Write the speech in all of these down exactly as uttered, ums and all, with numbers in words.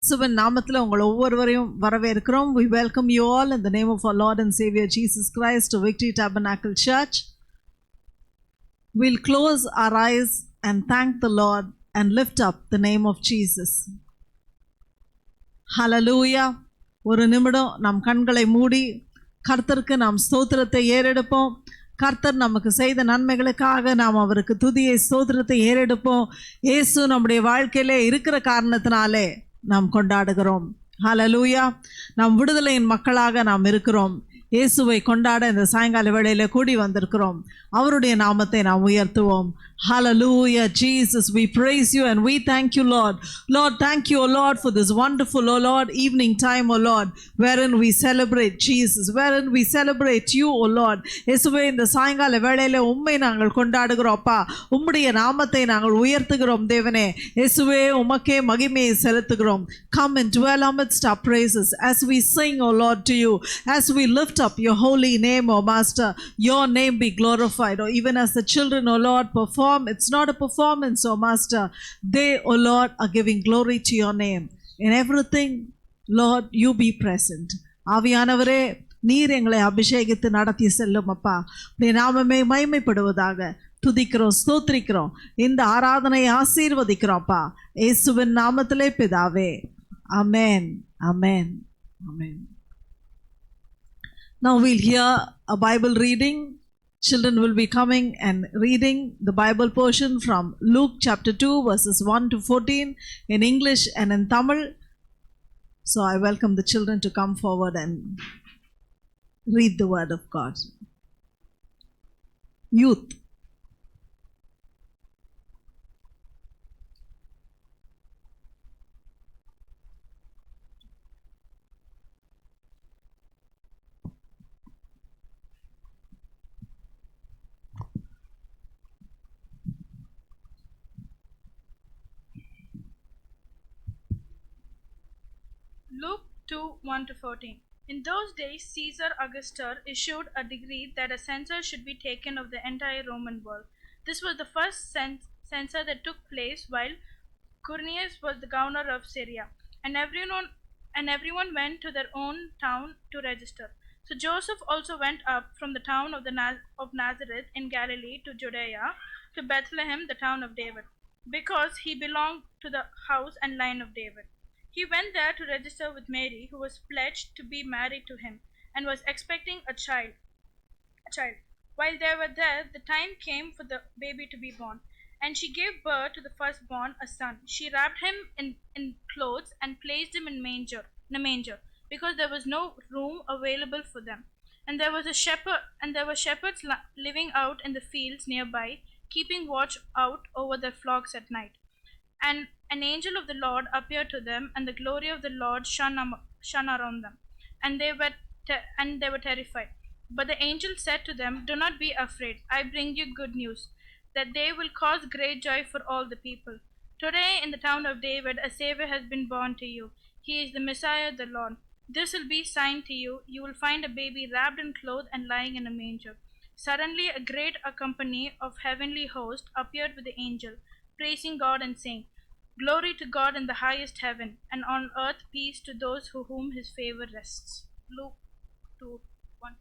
இயேசுவின் நாமத்தில் உங்கள் ஒவ்வொருவரையும் வரவேற்கிறோம். We welcome you all in the name of our Lord and Savior Jesus Christ to Victory Tabernacle Church. We'll close our eyes and thank the Lord and lift up the name of Jesus. Hallelujah. ஒரு நிமிடம் நம் கண்களை மூடி கர்த்தருக்கு நாம் ஸ்தோத்திரத்தை ஏறெடுப்போம். கர்த்தர் நமக்கு செய்த நன்மைகளுக்காக நாம் அவருக்கு துதியை, ஸ்தோத்திரத்தை ஏறெடுப்போம். இயேசு நம்முடைய வாழ்க்கையிலே இருக்கிற காரணத்தினாலே நாம் கொண்டாடுகிறோம். Hallelujah. நாம் விடுதலையின் மக்களாக நாம் இருக்கிறோம். இயேசுவை கொண்டாட இந்த சாயங்கால வேளையில கூடி வந்திருக்கிறோம். அவருடைய நாமத்தை நாம் உயர்த்துவோம். Hallelujah, Jesus, we praise you and we thank you, Lord. Lord, thank you, O Lord, for this wonderful, O Lord, evening time, O Lord, wherein we celebrate Jesus, wherein we celebrate you, O Lord. இயேசுவே, இந்த சாயங்கால வேளையில உம்மை நாங்கள் கொண்டாடுகிறோம், அப்பா. உம்முடைய நாமத்தை நாங்கள் உயர்த்துகிறோம், தேவனே. இயேசுவே, உமக்கே மகிமையை செலுத்துகிறோம். Come and dwell amidst our praises as we sing, O Lord, to you, as we lift up your holy name, O Master. Your name be glorified. O, even as the children, O Lord, perform, it's not a performance, O Master. They, O Lord, are giving glory to your name. In everything, Lord, you be present. ஆவியானவரே, நீர் எங்களை அபிஷேகித்து நடத்தி செல்லும், அப்பா. உம்முடைய நாமமே மகிமைப்படுவதாக. துதிக்கிறோம், ஸ்தோத்திரிக்கிறோம். இந்த ஆராதனையை ஆசீர்வதிக்கிறோம், அப்பா. இயேசுவின் நாமத்திலே, பிதாவே. ஆமென், ஆமென், ஆமென். Now we'll hear a Bible reading. Children will be coming and reading the Bible portion from Luke chapter two, verses one to fourteen, in English and in Tamil. So I welcome the children to come forward and read the word of God. Youth. Luke two, one to fourteen. In those days, Caesar Augustus issued a decree that a census should be taken of the entire Roman world. This was the first cen-, census that took place while Quirinius was the governor of Syria, and everyone and everyone went to their own town to register. So Joseph also went up from the town of the Naz-, of Nazareth in Galilee to Judea, to Bethlehem, the town of David, because he belonged to the house and line of David. He went there to register with Mary, who was pledged to be married to him and was expecting a child. A child. While they were there, the time came for the baby to be born, and she gave birth to the firstborn, a son. She wrapped him in, in clothes and placed him in manger, in a manger, because there was no room available for them. And there was a shepherd, and there were shepherds li-, living out in the fields nearby, keeping watch out over their flocks at night. And an angel of the Lord appeared to them, and the glory of the Lord shone am-, shone around them. And they were te-, and they were terrified. But the angel said to them, "Do not be afraid. I bring you good news that they will cause great joy for all the people. Today in the town of David a Savior has been born to you. He is the Messiah, the Lord. This will be sign to you. You will find a baby wrapped in cloth and lying in a manger." Suddenly a great company of heavenly host appeared with the angel, praising God and saying, "Glory to God in the highest heaven, and on earth peace to those who whom his favor rests." Luke two, one.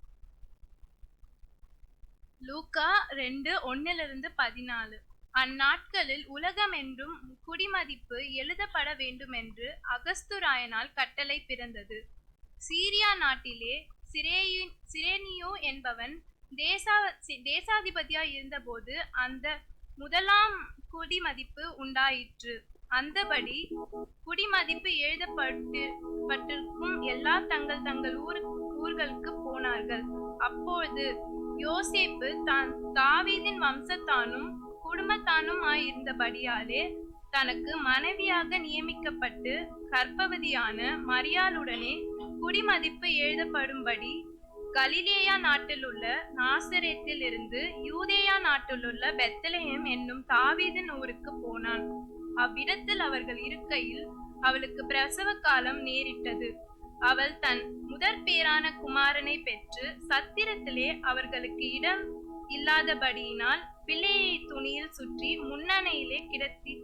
லூக்கா ரெண்டு, ஒன்னிலிருந்து பதினாலு. அந்நாட்களில் உலகமென்றும் குடிமதிப்பு எழுதப்பட வேண்டுமென்று அகஸ்துராயனால் கட்டளை பிறந்தது. சீரியா நாட்டிலே சிரேயி-, சிரேனியு என்பவன் தேசா-, சி-, தேசாதிபதியாய் இருந்தபோது அந்த முதலாம் குடிமதிப்பு உண்டாயிற்று. அந்தபடி குடிமதிப்பு எழுதப்பட்டு, பட்டிருக்கும் எல்லா தங்கள் தங்கள் ஊரு-, ஊர்களுக்கு போனார்கள். அப்பொழுது யோசேப்பு தான் தாவீதின் வம்சத்தானும் குடும்பத்தானும் ஆயிருந்தபடியாலே, தனக்கு மனைவியாக நியமிக்கப்பட்டு கர்ப்பவதியான மரியாளுடனே குடிமதிப்பு எழுதப்படும்படி கலிலேயா நாட்டிலுள்ள நாசரேத்தில் இருந்து யூதேயா நாட்டிலுள்ள பெத்லெகேம் என்னும் தாவீதின் ஊருக்கு போனான். அவ்விடத்தில் அவர்கள் இருக்கையில், அவளுக்கு பிரசவ காலம் நேரிட்டது. அவள் தன் முதற் பேரான குமாரனை பெற்று, சத்திரத்திலே அவர்களுக்கு இடம் இல்லாதபடியினால், பிள்ளையை துணியில் சுற்றி முன்னறையிலே கிடத்தி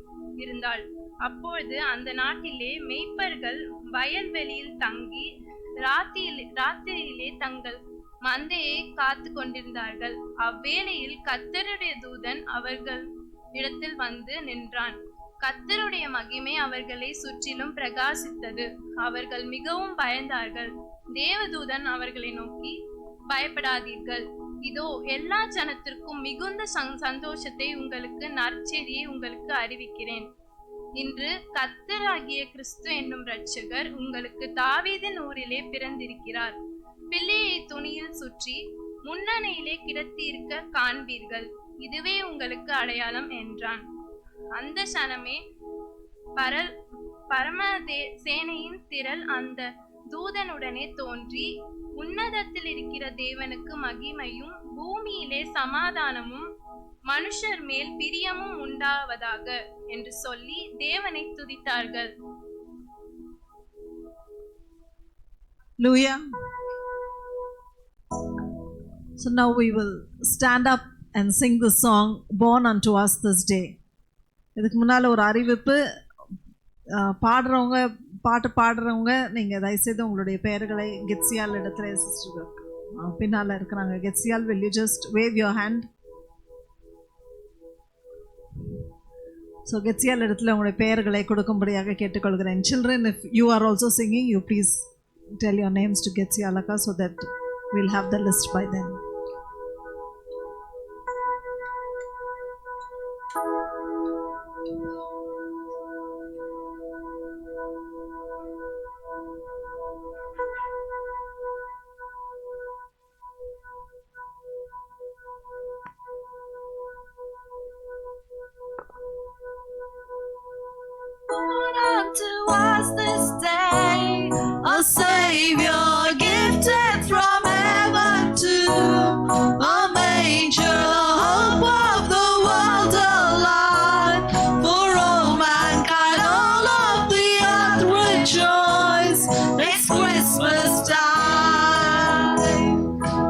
இருந்தாள். அப்பொழுது அந்த நாட்டிலே மேய்ப்பர்கள் வயல்வெளியில் தங்கி, ராத்தியிலே, ராத்திரியிலே தங்கள் மந்தையை காத்து கொண்டிருந்தார்கள். அவ்வேளையில் கர்த்தருடைய தூதன் அவர்கள் இடத்தில் வந்து நின்றான். கர்த்தருடைய மகிமை அவர்களை சுற்றிலும் பிரகாசித்தது. அவர்கள் மிகவும் பயந்தார்கள். தேவதூதன் அவர்களை நோக்கி, "பயப்படாதீர்கள். இதோ, எல்லா ஜனத்திற்கும் மிகுந்த சந்-, சந்தோஷத்தை உங்களுக்கு, நற்செய்தியை உங்களுக்கு அறிவிக்கிறேன். இன்று கர்த்தராகிய கிறிஸ்து என்னும் இரட்சகர் உங்களுக்கு தாவீதின் ஊரிலே பிறந்திருக்கிறார். பிள்ளையை துணியில் சுற்றி, முன்னறையிலே கிடத்தியிருக்க காண்பீர்கள். இதுவே உங்களுக்கு அடையாளம்" என்றான். அந்த சனமே பரல்-, பரம தே-, சேனையின் திரள் அந்த தூதனுடனே தோன்றி, "உன்னதத்தில் இருக்கிற தேவனுக்கு மகிமையும், பூமியிலே சமாதானமும், மனுஷர் மேல் பிரியமும் உண்டாவதாக" என்று சொல்லி தேவனை துதித்தார்கள். Hallelujah. So now we will stand up and sing the song, "Born unto us this day." இதுக்கு முன்னால் ஒரு அறிவிப்பு. அஹ், பாடுறவங்க, பாட்டு பாடுறவங்க, நீங்க தயவுசெய்து உங்களுடைய பெயர்களை கெட்சியால் இடத்துல, சிஸ்டர், அஹ், பின்னால இருக்கிறாங்க. கெட்சியால், will you just wave your hand? So, கெட்சியால் இடத்துல உங்களுடைய பெயர்களை கொடுக்கும்படியாக கேட்டுக்கொள்கிறேன். Children, if you are also singing, you please tell your names to Getsi Alaka so that we'll have the list by then. Born unto us this day a Savior, gifted from heaven too. A manger, the hope of the world alive. For all mankind, all of the earth rejoice. It's Christmas time.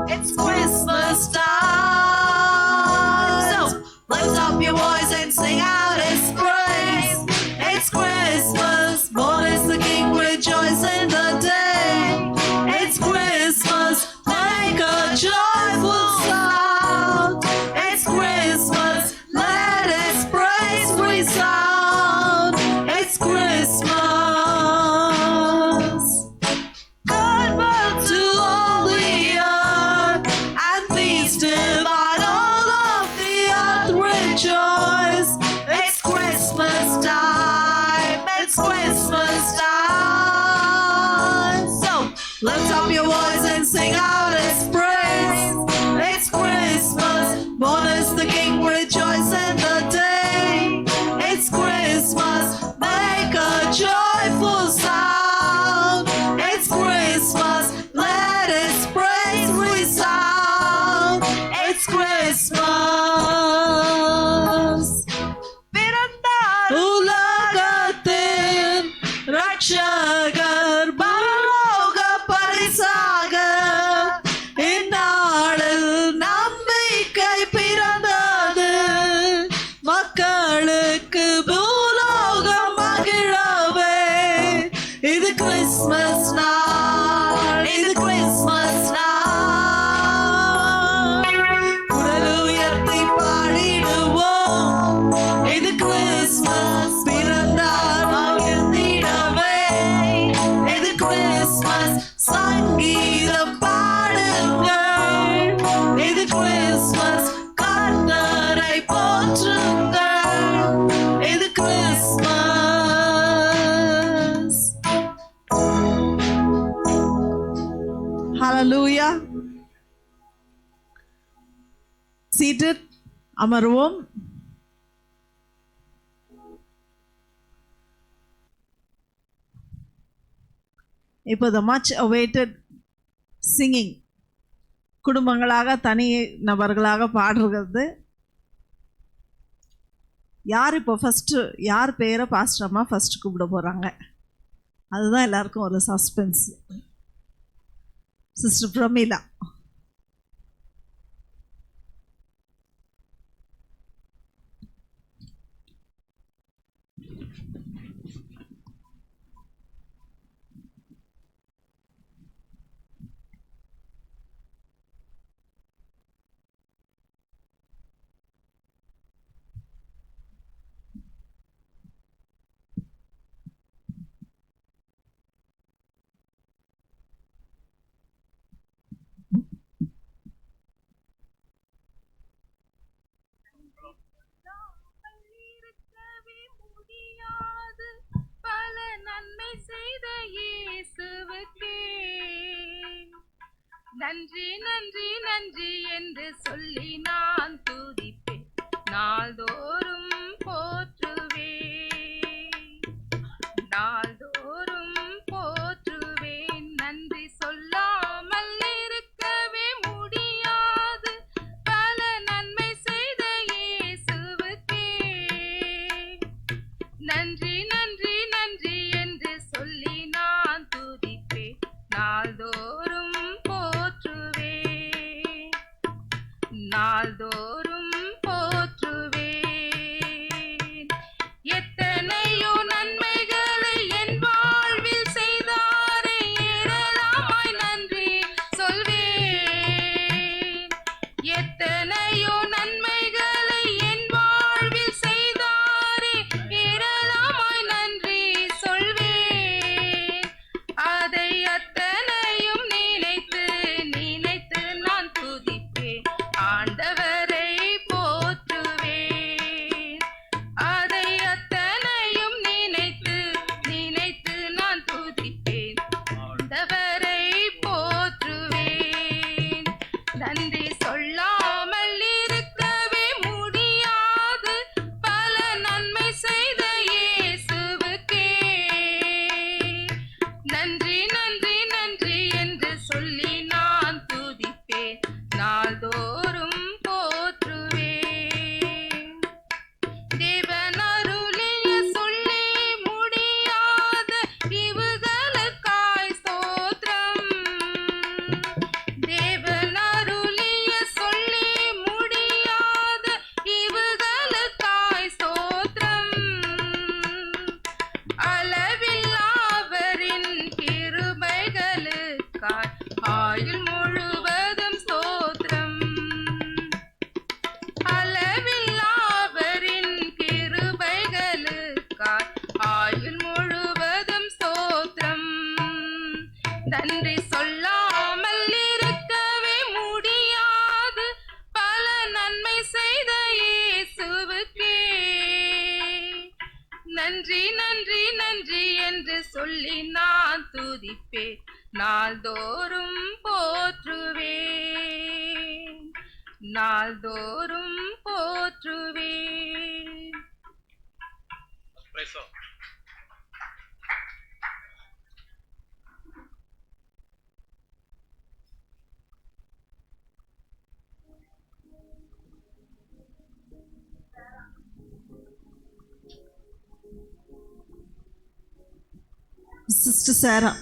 It's Christmas time. So, lift up your voice and sing out His praise. It's Christmas, born is the King, rejoice in the day. It's Christmas, make a joyful sound. It's Christmas, let His praise resound. It's Christmas. Good birth to all the earth, and peace divine, all of the earth rejoice. It's Christmas time, it's Christmas time. So, lift up your voice and sing out His praise. It's Christmas, born is the King, rejoice in the day. It's Christmas, make a joyful sound. It's Christmas, let His praise resound. It's Christmas. பிறந்தார் உலகத்தின் ரட்சகர், பரலோக பரிசாக இந்நாளில் நம்பிக்கை பிறந்தது. மக்களுக்கு பூலோகம் மகிழவே, இது கிறிஸ்மஸ் நாள், இது கிறிஸ்மஸ் நாள். குரல் உயர்த்தி பாடிடுவோம், இது கிறிஸ்மஸ், பிறந்தார் மகிழ்ந்திடவே. இது கிறிஸ்மஸ், சங்கீதம் பாடுங்கள், இது கிறிஸ்மஸ், கர்த்தரை போற்றுங்கள், இது கிறிஸ்மஸ். Hallelujah. Seated, அமருவோம். இப்போ the much awaited singing, குடும்பங்களாக, தனி நபர்களாக பாடுறது. யார் இப்போ ஃபர்ஸ்ட், யார் பேரை பாஸ்டர் அம்மா ஃபர்ஸ்ட் கூப்பிட போறாங்க? அதுதான் எல்லாருக்கும் ஒரு சஸ்பென்ஸ். சிஸ்டர் பிரமீளா. நன்றி, நன்றி, நன்றி என்று சொல்லி நான் துதிப்பேன், நாள்தோறும் போற்றுவேன், நாள்தோறும் போற்றுவேன். நன்றி சொல்லாமல் இருக்கவே முடியாது, பல நன்மை செய்த இயேசுவுக்கே. நன்றி, நன்றி, நன்றி என்று சொல்லி நான் துதிப்பேன், நாள்தோறும் போற்றுவேன், நாள்தோறும் போற்றுவேன். எத்தனையோ நன்மைகளை என் வாழ்வில் செய்தாரே, ஏராளமாய் நன்றி சொல்வேன். எத்தனையோ நன்மைகளை என் வாழ்வில் செய்தாரே, ஏராளமாய் நன்றி சொல்வேன். அதை அத்தனையும் நினைத்து, நினைத்து நான் துதிப்பேன், ஆண்டவரை போற்றுவேன். அதை அத்தனையும் நினைத்து, நினைத்து நான் துதிப்பேன், ஆண்டவரை போற்றுவேன். நன்றி சொல்லாமல் இருக்கவே முடியாது, பல நன்மை செய்த இயேசுவுக்கே. நன்றி, நன்றி, நன்றி என்று சொல்லி நான் துதிப்பேன், நாள்தோறும் போற்றுவேன். தேவன் அருளிய சொல்லி முடியாத ஈவுகளுக்காய் ஸ்தோத்திரம். தேவன் அருளிய சொல்லி முடியாத ஈவுகளுக்காய் ஸ்தோத்திரம். அளவில்லாவரின் கிருபைகளுக்காய் ஆயுள் முழுவதும் ஸ்தோத்திரம். அளவில்லாவரின் கிருபைகளுக்காய் ஆயுள் முழுவதும் ஸ்தோத்திரம். நன்றி சொல்லாமல் இருக்கவே முடியாது, பல நன்மை செய்த இயேசுவுக்கே. நன்றி, நன்றி, நன்றி என்று சொல்லி நான் துதிப்பேன், நாள்தோறும் போற்றுவேன், நாள்தோறும் போற்றுவேன். Praise the Lord. Sister Sarah.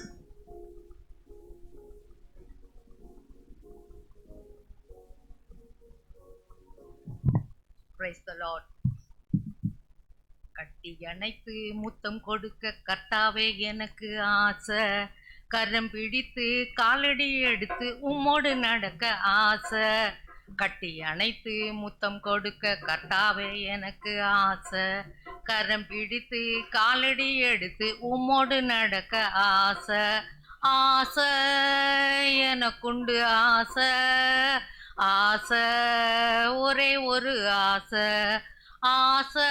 Praise the Lord. கட்டி அணைத்து முத்தம் கொடுக்க கர்த்தாவே எனக்கு ஆசை. கரம் பிடித்து காலடி எடுத்து உம்மோடு நடக்க ஆசை. கட்டி அணைத்து முத்தம் கொடுக்க கர்த்தாவே எனக்கு ஆசை. கரம் பிடித்து காலடி எடுத்து உம்மோடு நடக்க ஆசை. ஆசை எனக்குண்டு ஆசை. ஆசை, ஒரே ஒரு ஆசை. ஆசை,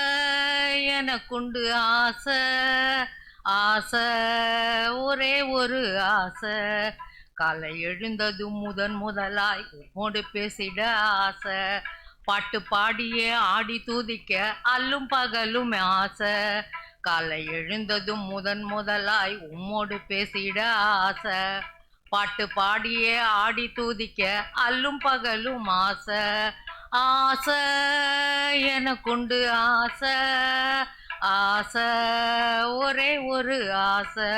எனக்குண்டு ஆசை, ஆசை, ஒரே ஒரு ஆசை. காலை எழுந்ததும் முதன் முதலாய் உம்மோடு பேசிட ஆசை. பாட்டு பாடியே ஆடி தூதிக்க அல்லும் பகலும் ஆசை. காலை எழுந்ததும் முதன் முதலாய் உம்மோடு பேசிட ஆசை. பாட்டு பாடியே ஆடி தூதிக்க அல்லும் பகலும் ஆசை. ஆசை, எனக்குண்டு ஆசை. ஆசை, ஒரே ஒரு ஆசை.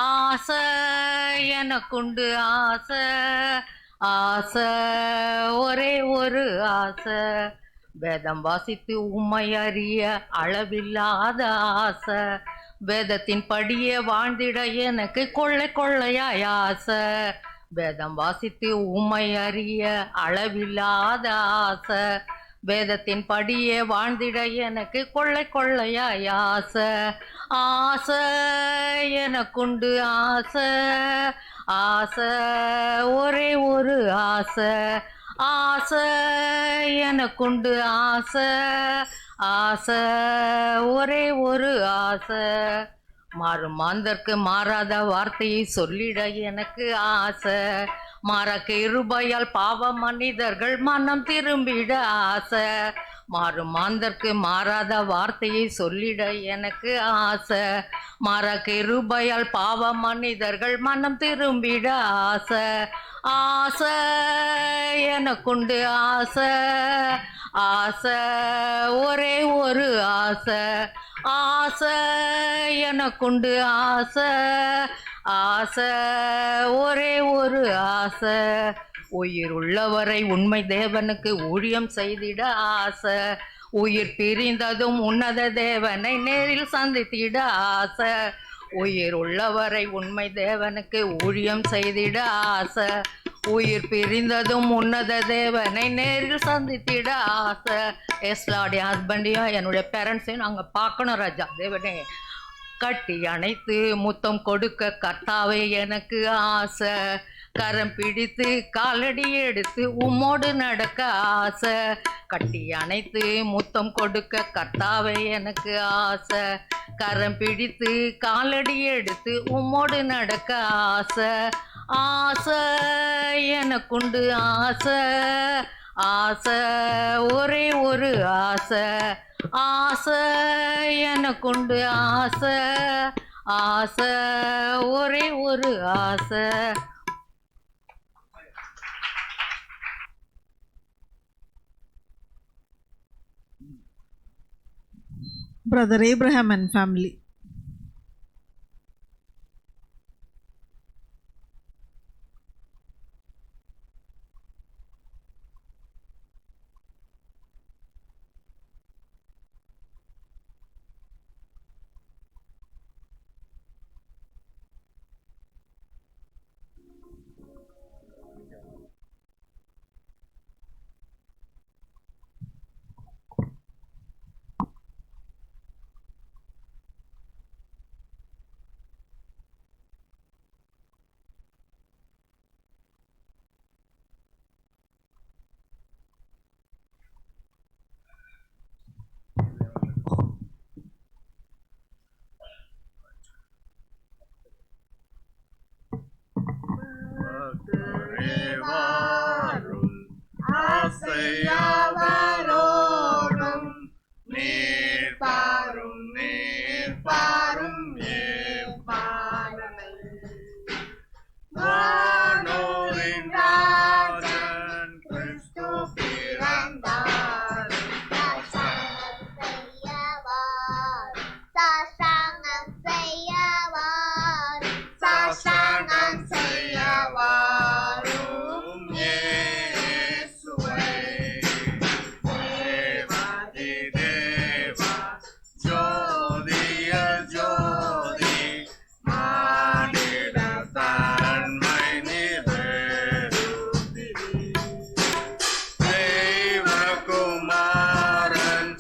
ஆசை, எனக்குண்டு ஆசை. ஆசை, ஒரே ஒரு ஆசை. வேதம் வாசித்து உம்மை அறிய அளவில்லாத ஆசை. வேதத்தின் படியே வாழ்ந்திட எனக்கு கொள்ளை கொள்ளையாய் ஆசை. வேதம் வாசித்து உம்மை அறிய அளவில்லாத ஆசை. வேதத்தின் படியே வாழ்ந்திட எனக்கு கொள்ளை கொள்ளையாய் ஆசை. ஆசை, எனக்குண்டு ஆசை. ஆசை, ஒரே ஒரு ஆசை. ஆசை, எனக்குண்டு ஆசை. ஆசை, ஒரே ஒரு ஆசை. மாறும் மாந்தர்க்கு மாறாத வார்த்தையை சொல்லிட எனக்கு ஆசை. மாறா கிருபையால் பாவ மனிதர்கள் மனம் திரும்பிட ஆசை. மாறும் மாந்தர்க்கு மாறாத வார்த்தையை சொல்லிட எனக்கு ஆசை. மாறா கிருபையால் பாவ மனிதர்கள் மனம் திரும்பிட ஆசை. ஆசை, எனக்குண்டு ஆசை. ஆசை, ஒரே ஒரு ஆசை. ஆசை, எனக்குண்டு ஆசை. ஆசை, ஒரே ஒரு ஆசை. உயிர் உள்ளவரை உண்மை தேவனுக்கு ஊழியம் செய்திட ஆசை. உயிர் பிரிந்ததும் உன்னத தேவனை நேரில் சந்தித்திட ஆசை. உயிர் உள்ளவரை உண்மை தேவனுக்கு ஊழியம் செய்திட ஆசை. உயிர் பிரிந்ததும் உன்னத தேவனை நேரில் சந்தித்திட ஆசை. எஸ் லார்ட், என் ஹஸ்பண்டையும் என்னுடைய பேரண்ட்ஸையும் நாங்கள் பார்க்கணும், ராஜா தேவனே. கட்டி அணைத்து முத்தம் கொடுக்க கர்த்தாவே எனக்கு ஆசை. கரம் பிடித்து காலடி எடுத்து உம்மோடு நடக்க ஆசை. கட்டி அணைத்து முத்தம் கொடுக்க கர்த்தாவே எனக்கு ஆசை. கரம் பிடித்து காலடி எடுத்து உம்மோடு நடக்க ஆசை. ஆசை, எனக்குண்டு ஆசை. ஆசை, ஒரே ஒரு ஆசை. ஆசை, எனக்குண்டு ஆசை. ஆசை, ஒரே ஒரு ஆசை. Brother Abraham and family. பக்தரே வாரும், ஆசையா வரோடும், நீர் பாரும், நீர் பாரும், என் பாலனை. வானோரின் ராஜன் கிறிஸ்து பிறந்தார். சாஸ்தாங்கம் செய்யவார், சாஸ்தாங்கம் செய்யவார், இயேசுவே. தேவாதி தேவா, ஜோதிய ஜோதி, மானிட தன்மை நிறைவேற்றி, தெய்வகுமாரன்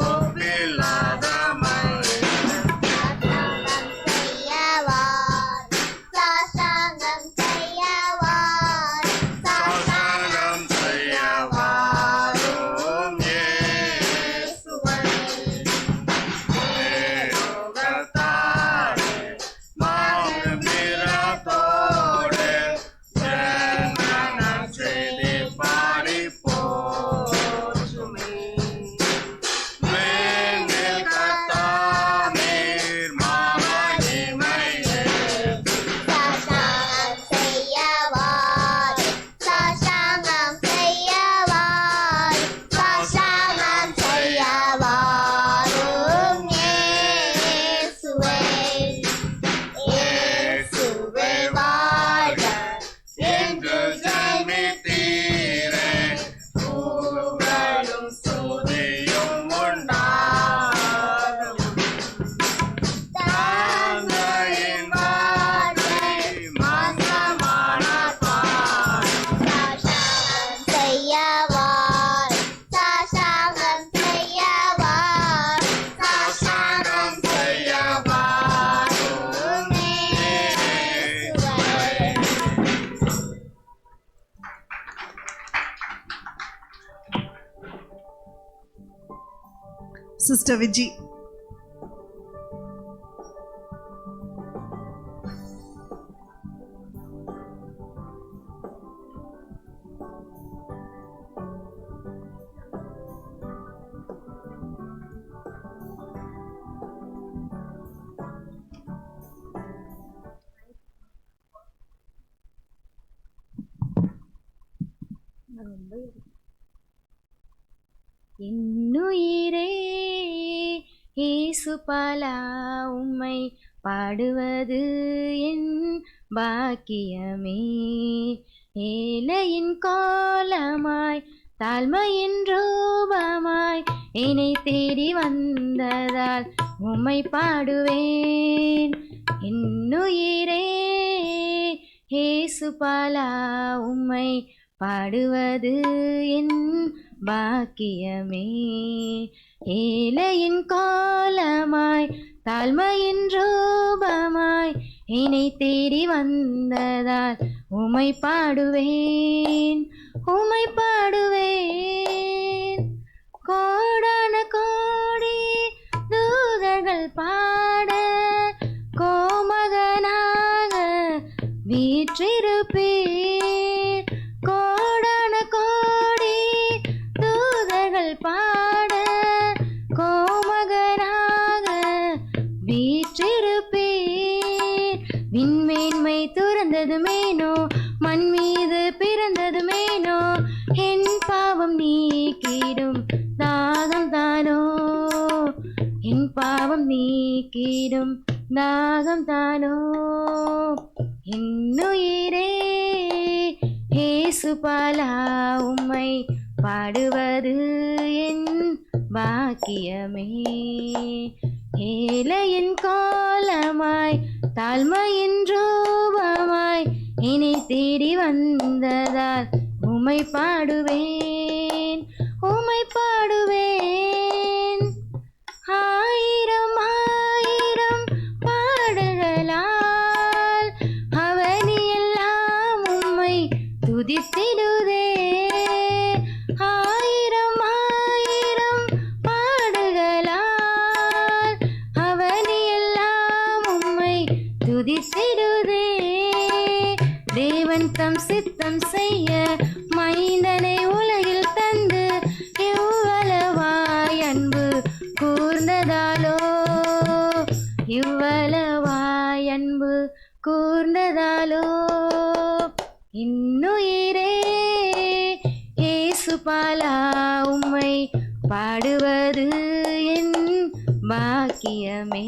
ஒப்பில்லாத மனிதன். சாஸ்தாங்கம் செய்யவார், சாஸ்தாங்கம் செய்யவார், இயேசுவே. Sister Viji. என்னுயிரே, இயேசு பாலா, உம்மை பாடுவது என் பாக்கியமே. ஏழையின் கோலமாய், தாழ்மையின் ரூபமாய், என்னை தேடி வந்ததால் உம்மை பாடுவேன். என்னுயிரே, இயேசு பாலா, உம்மை பாடுவது என் பாக்கியமே. ஏழையின் கோலமாய், தாழ்மையின் ரூபமாய், என்னை தேடி வந்ததால் உம்மை பாடுவேன், உம்மை பாடுவேன். கோடான கோடி தூதர்கள் பாட, கோமகனாக வீற்றிருப்பீர். கோடான கோடி தூதர்கள் பாட, கோமகனாக வீற்றிருப்பீர். விண்மேன்மை துறந்ததுமேனோ, மண் மீது பிறந்ததுமேனோ, என் பாவம் நீக்கிடும் தாகம்தானோ, என் பாவம் நீக்கிடும் தாகம்தானோ. என்னுயிரே, இயேசு பாலா, உம்மை பாடுவது என் பாக்கியமே. ஏழையின் கோலமாய், தாழ்மையின் ரூபமாய், என்னை தேடி வந்ததால் உம்மை பாடுவேன், உம்மை பாடுவேன். ஆயிரம் ஆயிரம் பாடல்களால் அவனி எல்லாம் உம்மை துதித்திடுதே. ஆயிரம் ஆயிரம் பாடல்களால் அவனி எல்லாம் உம்மை துதித்திடுதே. தேவன் தம் சித்தம் செய்ய மைந்தனை உலகில் தந்து இவ்வளவாய் அன்பு கூர்ந்ததாலோ, இவ்வளவாய் அன்பு கூர்ந்ததாலோ. என்னுயிரே, இயேசு பாலா, உம்மை பாடுவது என் பாக்கியமே.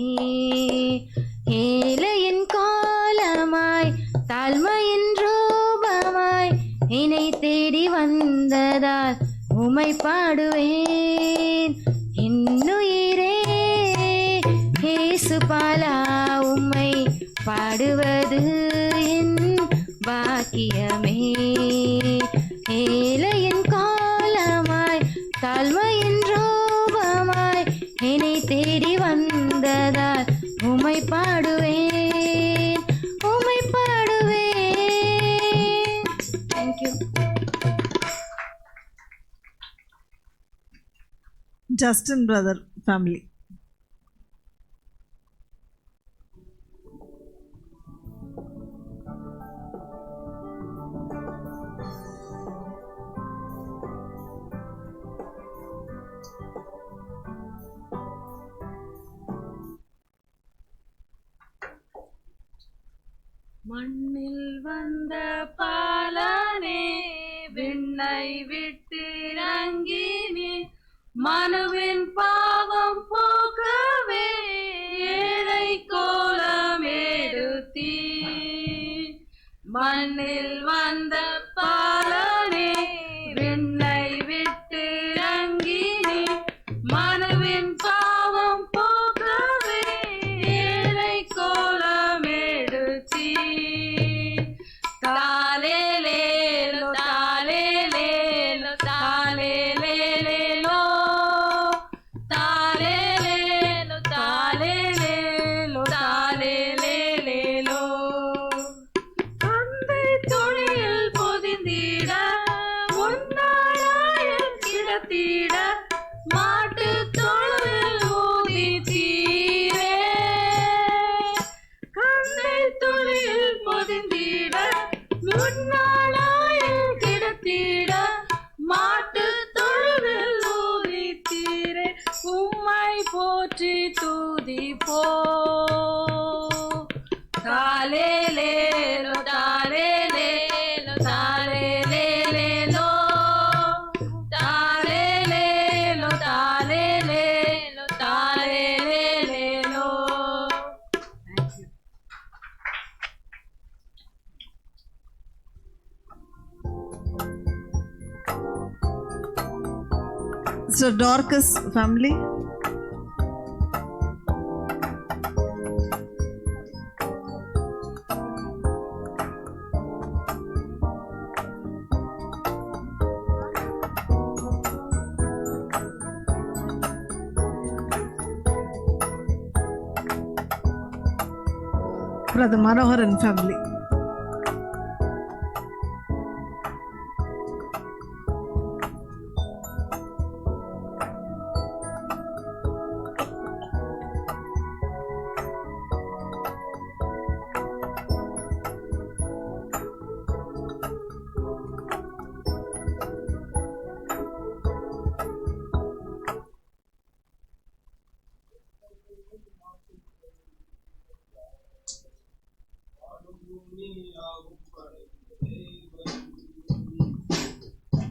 ஏழையின் கோலமாய், தாழ்மையின் ரூபமாய், என்னை தேடி வந்ததால் உம்மை பாடுவேன். என்னுயிரே, இயேசு பாலா, உம்மை பாடுவது என் பாக்கியமே. ஏழையின் கோலமாய், தாழ்மையின் ரூபமாய், என்னை தேடி வந்ததால் உம்மை பாடுவேன், உம்மை பாடுவேன். Thank you. Justin brother family. மண்ணில் வந்த பாலனே, விண்ணை விட்டு இறங்கி நீ, மனுவின் பாவம் போக்கவே, ஏழை கோலமேடுத்தீ. மண்ணில் வந்த பாலனே, விண்ணை விட்டு இறங்கி நீ, மனுவின் பாவம் போக்கவே, ஏழை கோலமேடுத்தீ. தாலேலேலோ, தாலேலேலோ, தாலேலேலேலோ. தாலேலேலோ, தாலேலேலோ, தாலேலேலேலோ. தந்தை தோளில் பொதிந்தீ, Sir Dorcas family. Brother Manoharan family.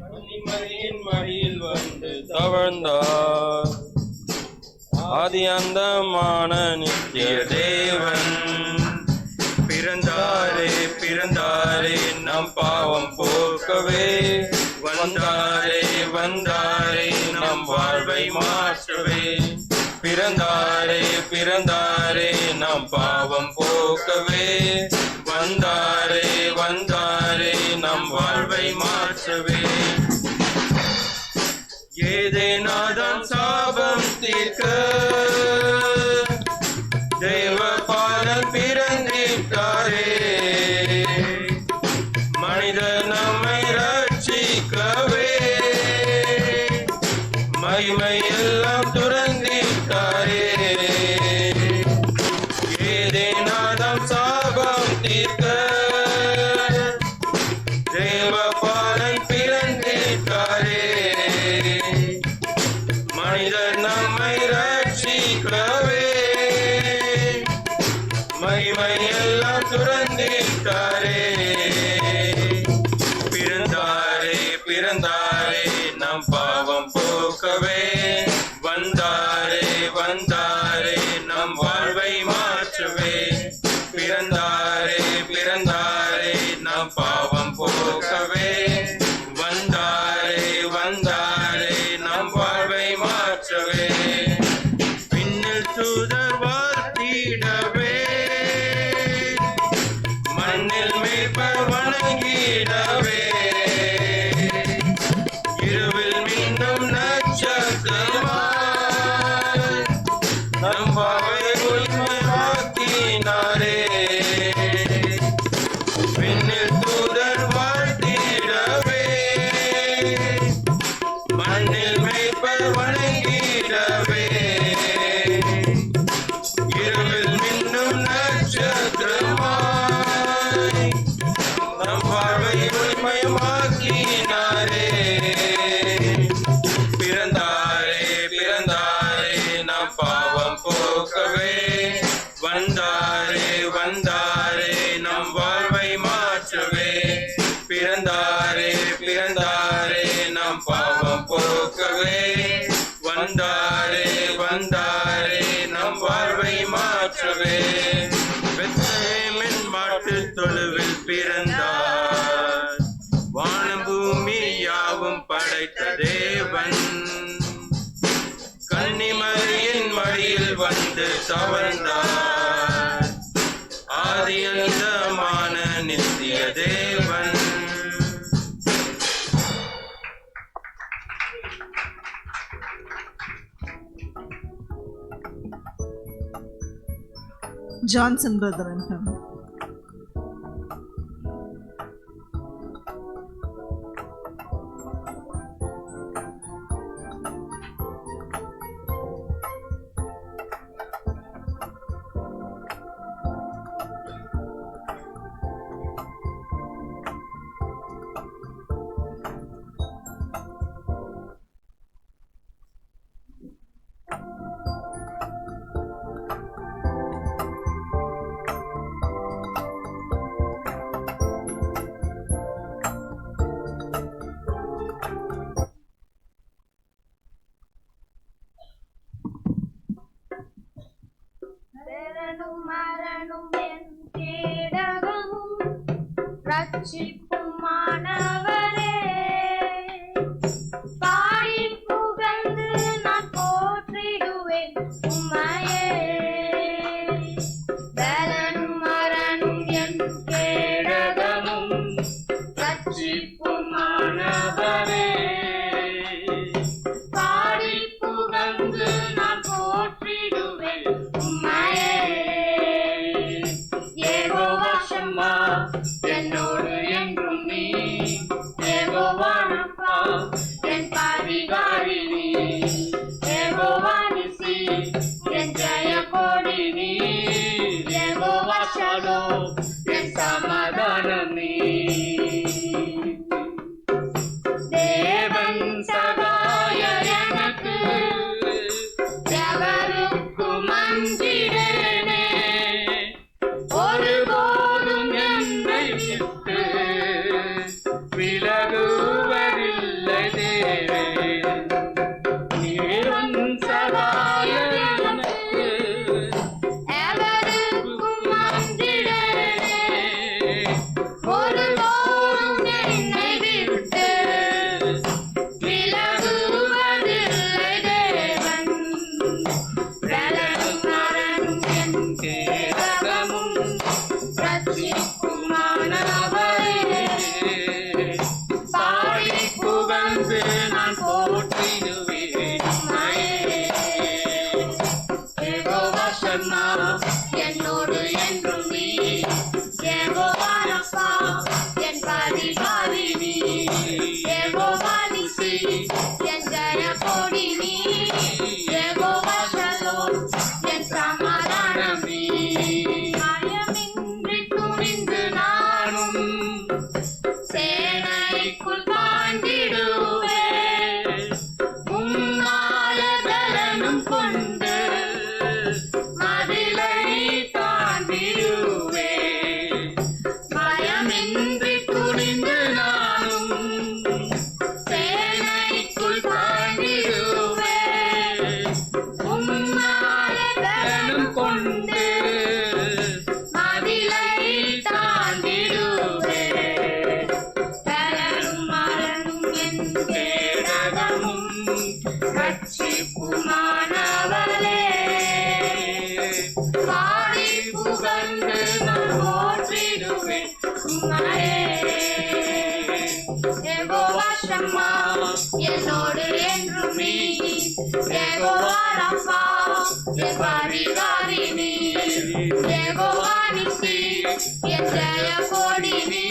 கன்னிமரியின் மடியில் வந்து தவழ்ந்தார் ஆதி அந்தமான நித்திய தேவன். பிறந்தாரே, பிறந்தாரே, நம் பாவம் போக்கவே. வந்தாரே, வந்தாரே, நம் வாழ்வை மாற்றவே. பிறந்தாரே, பிறந்தாரே, நம் பாவம் போக்கவே. வந்தாரே, வந்தாரே, நம் வாழ்வை மாற்றவே. ஏதேன் ஆதாம் சாபம் தீர்க்க தேவ பாலன் பிறந்திட்டாரே. மனிதர் நம்மை ரட்சிக்கவே மகிமை எல்லாம் துறந்திட்டாரே. ஏதேன் ஆதாம் சாபம் தீர்க்க தேவ பாலன் பிறந்திட்டாரே. மனிதர் நம்மை ரட்சிக்கவே மகிமை எல்லாம் துறந்திட்டாரே. பிறந்தாரே, பிறந்தாரே, நம் பாவம் போக்கவே. வந்தாரே, வந்தாரே, நம் வாழ்வை மாற்றவே. பிறந்தாரே, பிறந்தாரே, நம் பாவம் போக்கவே. வந்தாரே, வந்தாரே, நம் வாழ்வை மாற்றவே. விண்ணில் தூதர் வாழ்த்திடவே, மண்ணில் மேய்ப்பர் வணங்கிடவே, இரவில் மின்னும் நட்சத்திரமாய் நம் பாவ ஒளிமயமாக்கினாரே. விண்ணில் தூதர் வாழ்த்திடவே, மண்ணில் மேய்ப்பர் வணங்கிடவே, இரவில் மின்னும் நட்சத்திரமாய் நம் வாழ்வை ஒளிமயமாக்கினாரே. பிறந்தாரே, பிறந்தாரே, நம் பாவம் போக்கவே. வந்தாரே, வந்தாரே, நம் வாழ்வை மாற்றவே. பிறந்தாரே, பிறந்தாரே, நம் பாவம் போக்கவே. வந்தாரே, வந்தாரே, நம் வாழ்வை மாற்றவே. பெத்லகேமின் மாட்டுத் தொழுவில் பிறந்தார். வானம் பூமி யாவும் படைத்த தேவன். கன்னிமரியின் மடியில் வந்து தவழ்ந்தார். ஆதி அந்தமான நித்திய தேவன். Johnson brother and family. தேவனும் மரணும் என் கேடகமும் ரட்சிப்புமானவரே. பாடி புகழ் என்னோடு என்றும் நீ. யெகோவா ரப்பா, என் பரிகாரி நீ. யெகோவா நிசி, என் ஜெயக்கொடி நீ. யெகோவா ஷாலோம், என் சமாதானம் நீ. தேவன் சகாயர் எனக்கு, எவருக்கும் அஞ்சிடேனே. ஒருபோதும் என்னை விட்டு விலகுவதில்லை தேவன். தேவன் சகாயர் எனக்கு, எவருக்கும் அஞ்சிடேனே. ஒருபோதும் என்னை விட்டு விலகுவதில்லை தேவன். பலனும் அரண் என் கேடகமும் ரட்சிப்புமானவரே. பாடி புகழ்ந்து நான் போற்றிடுவேன் உம்மையே. யெகோவா ஷம்மா, என்னோடு என்றும் நீ. யெகோவா ரப்பா, என் பரிகாரி நீ. யெகோவா நிசி, என் ஜெயக்கொடி நீ. யெகோவா ஷாலோம், என் சமாதானம் நீ. பயமின்றி துணிந்து நானும் சேனைக்குள் பாய்ந்திடுவேன். உம்மாலே பலனும் கொண்டு மதிலை தாண்டிடுவேன். பயமின்றி துணிந்து நானும் சேனைக்குள் பாய்ந்திடுவேன். உம்மாலே பலனும் கொண்டு மதிலை தாண்டிடுவேன். பலனும் அரண் என் கேடகமும் ரட்சிப்புமானவரே. பாடி புகழ்ந்து நான் போற்றிடுவேன் உம்மையே. யெகோவா ஷம்மா, என்னோடு என்றும் நீ. யெகோவா ரப்பா, என் பரிகாரி நீ. யெகோவா நிசி, என் ஜெயக்கொடி நீ.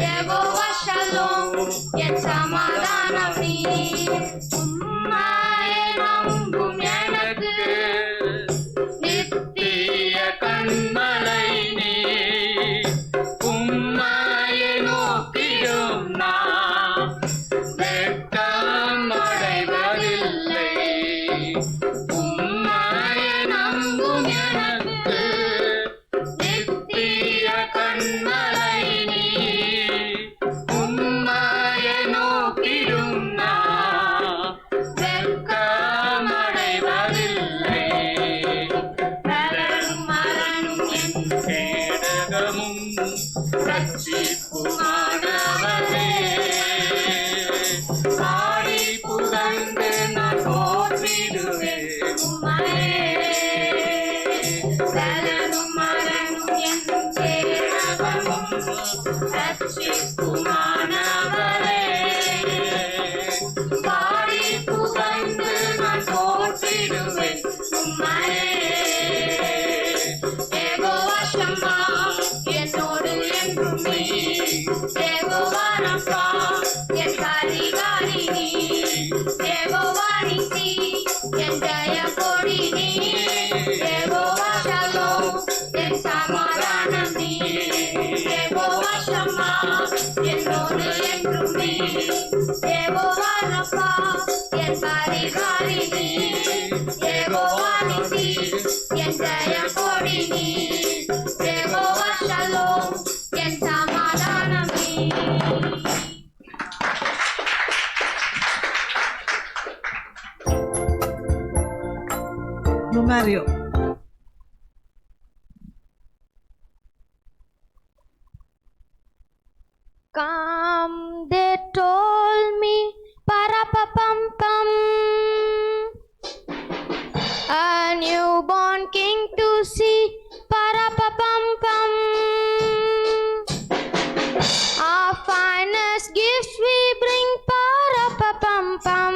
யெகோவா ஷாலோம், என் சமாதானம் நீ. உம்மையே நம்பும் எனக்கு நித்திய கன்மலை நீ. உம்மையே நோக்கிடும் நான் வெட்கமடைவதில்லை. உம்மையே நம்பும் எனக்கு நித்திய கன்மலை நீ. உம்மையே நோக்கிடும் நான் வெட்கமடைவதில்லை. பலனும் அரண் என் கேடகமும் ரட்சிப்புமானவரே. பாடி புகழ்ந்து நான் போற்றிடுவேன் உம்மையே. பலனும் அரண் என் கேடகமும் ரட்சிப்புமானவரே. பாடி புகழ்ந்து நான் போற்றிடுவேன் உம்மையே. யெகோவா ஷம்மா, என்னோடு என்றும் நீ. யெகோவா ரப்பா, என் பரிகாரி நீ. யெகோவா நிசி, என் ஜெயக்கொடி நீ. யெகோவா ஷாலோம், என் சமாதானம் நீ. யெகோவா ஷம்மா, என்னோடு என்றும் நீ. யெகோவா ரப்பா, என் பரிகாரி நீ. யெகோவா நிசி, என் ஜெயக்கொடி நீ. யெகோவா ஷாலோம், என் சமாதானம் நீ. Romario. Come, they told me, para-pa-pum-pum. A newborn king to see, para-pa-pum-pum. Our finest gifts we bring, para-pa-pum-pum.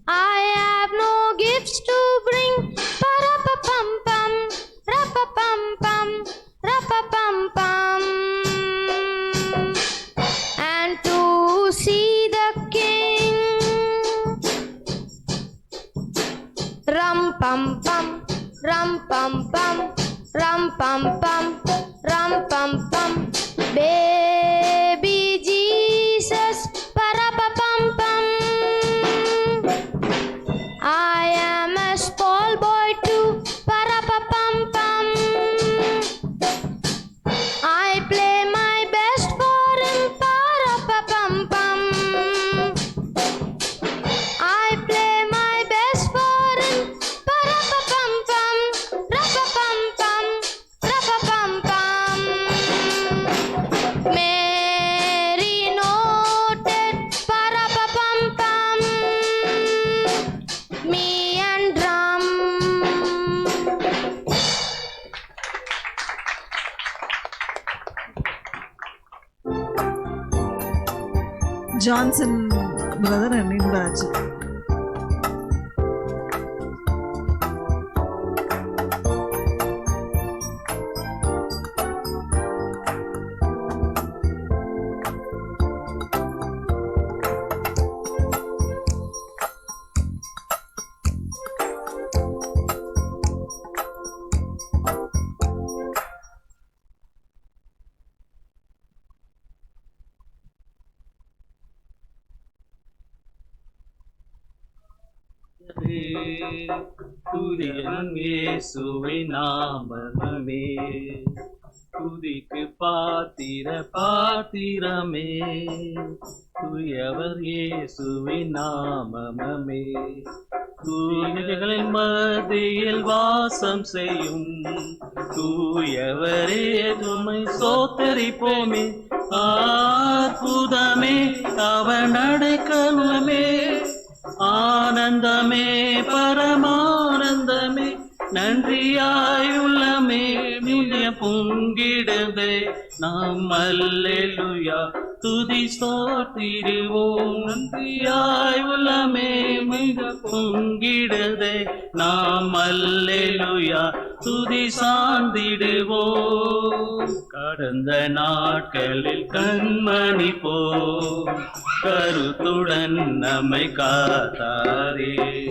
I have no gifts to bring, para-pa-pum-pum, ra-pa-pum-pum, Johnson brother and in brother. தூயவன் இயேசுவின் நாமமே, துதிக்கு பாத்திர, பாத்திரமே, தூயவர் இயேசுவின் நாமமே. தூயவர்களின் மத்தியில் வாசம் செய்யும் தூயவரே, உம்மை ஸ்தோத்தரிப்போமே. அற்புதமே, அவர் அடைக்கலமே, ஆனந்தமே, பரமானந்தமே, நன்றியாய் உள்ளமே, நெஞ்சம் பொங்கிடுதே, நாம் அல்லேலூயா, துதி ஸ்தோத்திரிடுவோம். நன்றியாய் உள்ளமே, மிக பொங்கிடுதே, நாம் அல்லேலூயா, துதி சார்ந்திடுவோம். கடந்த நாட்களில் கண்மணி போல் கருத்துடன் நம்மை காத்தாரே.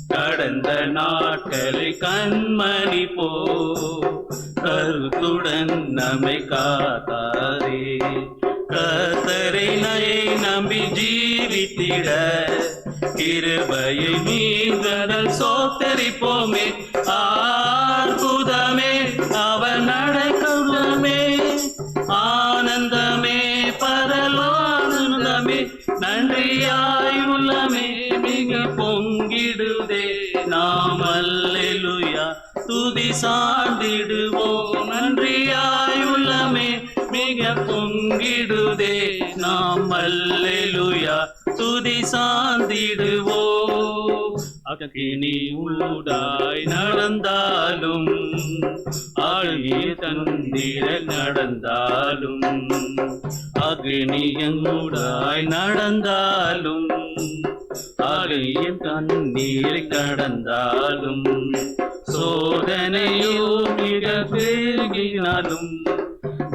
கடந்த நாட்களில் கண்மணி போல் கருத்துடன் நம்மை காத்தாரே. கர்த்தரை நம்பி ஜீவித்திட கிருபையை நீங்களால் சோத்தரிப்போமே. அற்புதமே, அவர் அடைக்கலமே, ஆனந்தமே, பரலோகமே, நன்றியாய் உள்ளமே, மிக பொங்கிடுதே, நாம் அல்லேலூயா, துதி சார்ந்திடுவோம். நன்றியாய் உள்ளமே, மிக பொங்கிடுதே, நாம் அல்லேலூயா, துதி சார்ந்திடுவோம். அக்கினி உண்டாய் நடந்தாலும், ஆழி தண்ணீரில் நடந்தாலும், அக்னி எங்கூடாய் நடந்தாலும், ஆழி தண்ணீரில் நடந்தாலும், சோதனையோ மிக பெருகினாலும்,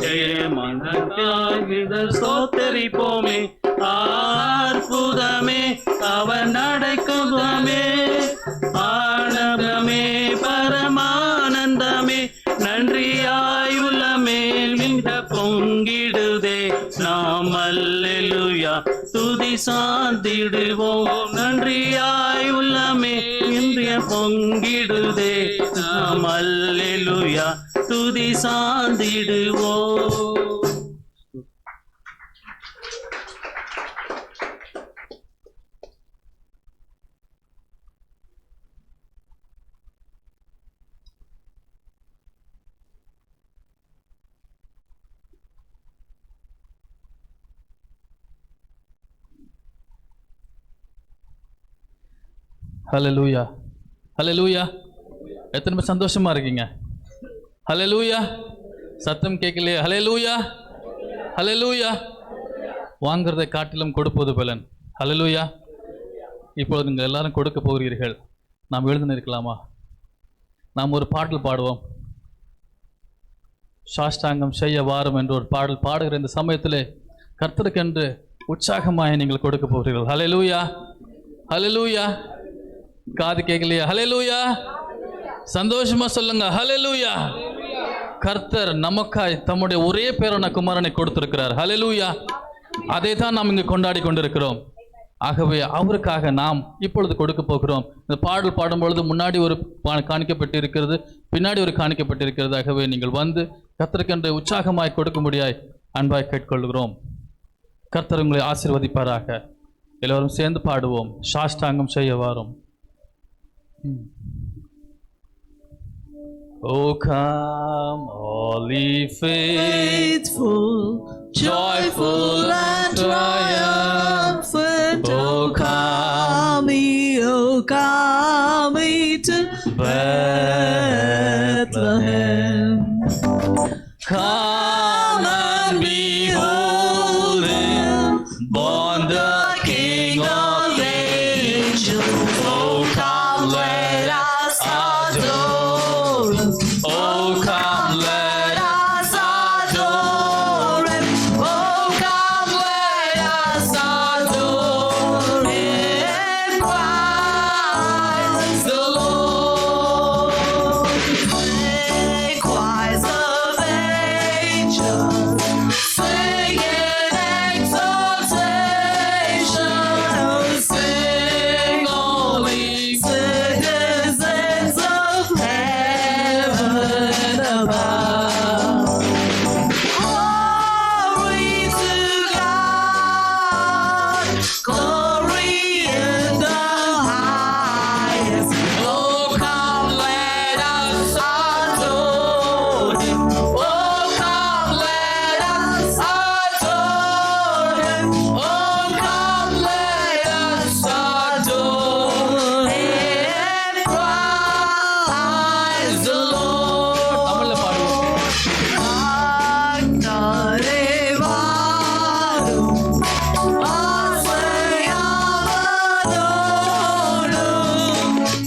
ஜெயமனக்காகித ஸ்தோத்தரிப்போமே. அற்புதமே, அவன் அடைக்கலமே, ஆனந்தமே, பரமானந்தமே, நன்றியாய் உள்ளமே, மிக பொங்கிடுதே, நாம் அல்லேலூயா, துதி சார்ந்திடுவோம். நன்றியாய் உள்ளமே, இன்றைய பொங்கிடுதே, நாம் அல்லேலூயா, துதி சார்ந்திடுவோம். ஹalleluya. ஹalleluya. எத்தனை பேர் சந்தோஷமா இருக்கீங்க? ஹalleluya. சத்தம் கேட்கலையே. ஹalleluya. ஹalleluya. வாங்குறதை காட்டிலும் கொடுப்பது பலன். ஹalleluya. இப்பொழுது நீங்கள் எல்லாரும் கொடுக்க போகிறீர்கள். நாம் எழுந்து நிற்கலாமா? நாம் ஒரு பாடல் பாடுவோம். சாஷ்டாங்கம் செய்ய வாரும் என்ற ஒரு பாடல் பாடுகிற இந்த சமயத்திலே கர்த்தருக்கென்று உற்சாகமாய் நீங்கள் கொடுக்க போகிறீர்கள். ஹalleluya. ஹalleluya. காது கேட்கலையா? ஹalleluya. சந்தோஷமா சொல்லுங்க, ஹalleluya. கர்த்தர் நமக்காய் தம்முடைய ஒரே பேரான குமாரனை கொடுத்திருக்கிறார். ஹalleluya. அதை தான் நாம் இங்கு கொண்டாடி கொண்டிருக்கிறோம். ஆகவே அவருக்காக நாம் இப்பொழுது கொடுக்க போகிறோம். இந்த பாடல் பாடும் பொழுது முன்னாடி ஒரு பா-, காணிக்கை பெட்டி இருக்கிறது, பின்னாடி ஒரு காணிக்கை பெட்டி இருக்கிறது. ஆகவே நீங்கள் வந்து கர்த்தருக்கென்று உற்சாகமாய் கொடுக்கும்படியாய் அன்பாய் கேட்டுக்கொள்கிறோம். கர்த்தர் உங்களை ஆசீர்வதிப்பாராக. எல்லோரும் சேர்ந்து பாடுவோம். சாஷ்டாங்கம் செய்ய வாரும். Hmm. O come, all ye faithful, joyful and triumphant. O come ye, O come ye to Bethlehem. Come and behold him, born Sing in exaltation, sing, holy citizens of heaven above. Glory to God. Glory in the highest. Oh, come, let us adore him. Oh, come, let us adore him. Oh, come, let us adore him. Praise the Lord. தமிழ்ல பாடுவோம். ஆண்டவரே வாரும், ஆசையாவதோடு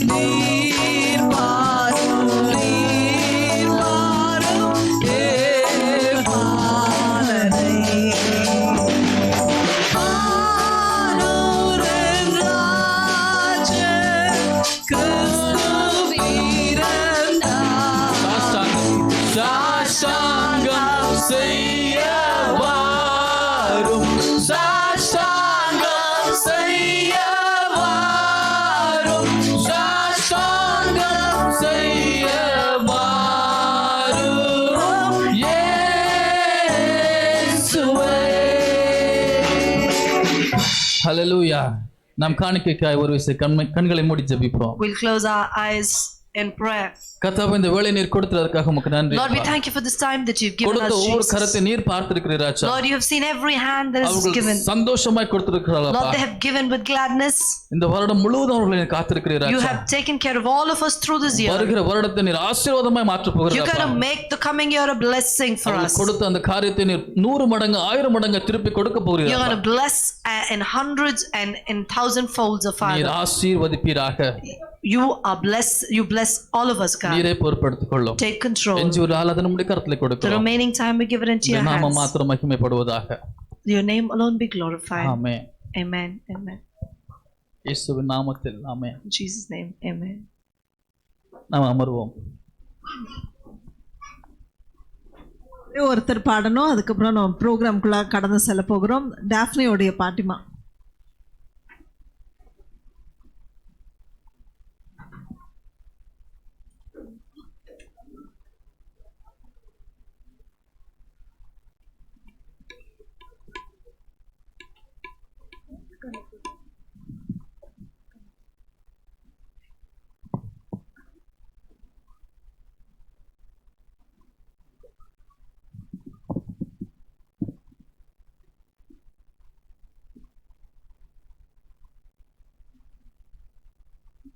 நீர் வாரும், நீர் வாரும், என் பாலனை. வானோரின் ராஜன் கிறிஸ்து பிறந்தார். சாஷ்டாங்கம், சாஷ்டாங்கம் செய்ய வாரும், சாஷ்டாங்கம் செய்ய வாரும், சாஷ்டாங்கம் செய்ய வாரும் இயேசுவே. Hallelujah. நாம் காணிக்கைக்காய் ஒரு விசை கண்மை-, கண்களை மூடி ஜெபிப்போம். We'll close our eyes in prayer. கர்த்தாவே, இந்த வேளை நீர் கொடுத்ததற்காக உமக்கு நன்றி, Lord, we அப்பா. Thank you for this time that you've given us, Jesus. கொடுத்த ஒவ்வொரு கரத்தை நீர் பார்த்திருக்கிறீர், ராஜா. Lord, you have seen every hand that is given. அவர்கள் சந்தோஷமாய் கொடுத்திருக்கிறார்கள், Lord, அப்பா. They have given with gladness. இந்த வருடம் முழுவதும் அவர்களை நீர் காத்திருக்கிறீர், You, ராஜா. Have taken care of all of us through this year. வருகிற வருடத்தை நீர் ஆசீர்வாதமாய் மாற்றப் போகிறீர், You're gonna, அப்பா. Make the coming year a blessing for us. அவர்கள் கொடுத்த அந்த காரியத்தை நீர் நூறு மடங்கு, ஆயிரம் மடங்கு திருப்பி கொடுக்க போகிறீர், You're, அப்பா. Gonna bless, uh, in hundreds and in thousand folds, oh Father. நீர் ஆசீர்வதிப்பீராக. You are bless, you bless all of us, God. நீரே பொறுப்பெடுத்துக் கொள்ளும். Take control. எஞ்சியுள்ள ஆராதனை உம்முடைய கரத்திலே கொடுக்கிறோம். The remaining time we give it into your hands. உம்முடைய நாமம் மாத்திரம் மகிமைப்படுவதாக. Your name alone be glorified. Amen. Amen. Amen. இயேசுவின் நாமத்தில் ஆமென். In Jesus' name, amen. நாம் அமர்வோம். ஒரே ஒருத்தர் பாடணும், அதுக்கப்புறம் நம்ம ப்ரோக்ராம்குள்ள கடந்து செல்ல போகிறோம். டாஃப்னியோடைய பாட்டுமா.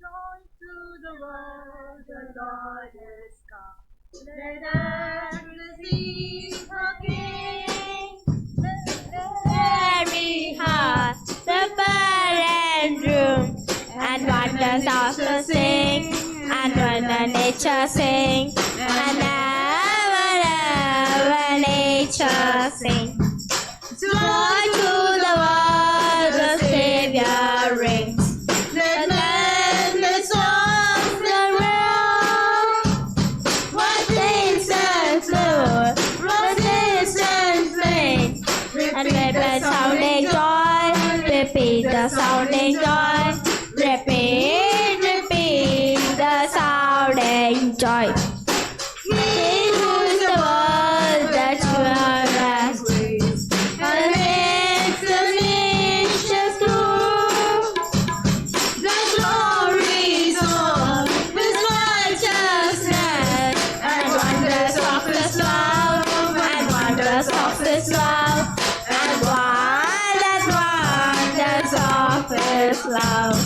Joy to the world, the Lord is come. Let us receive the King. Very high, the burden room, and wonders of the sing, and when the nature sing, and ever, ever nature sing. Joy to the world, the Savior reigns. Let gladness songs around. What saints and flow, what saints and plain. Repeat the sounding joy, repeat the sounding joy, repeat, repeat the sounding joy. He rules the world that you are at, and makes the nations grow. The glories of his righteousness, and wonders of his love, and wonders of his love, and wonders, wonders of his love.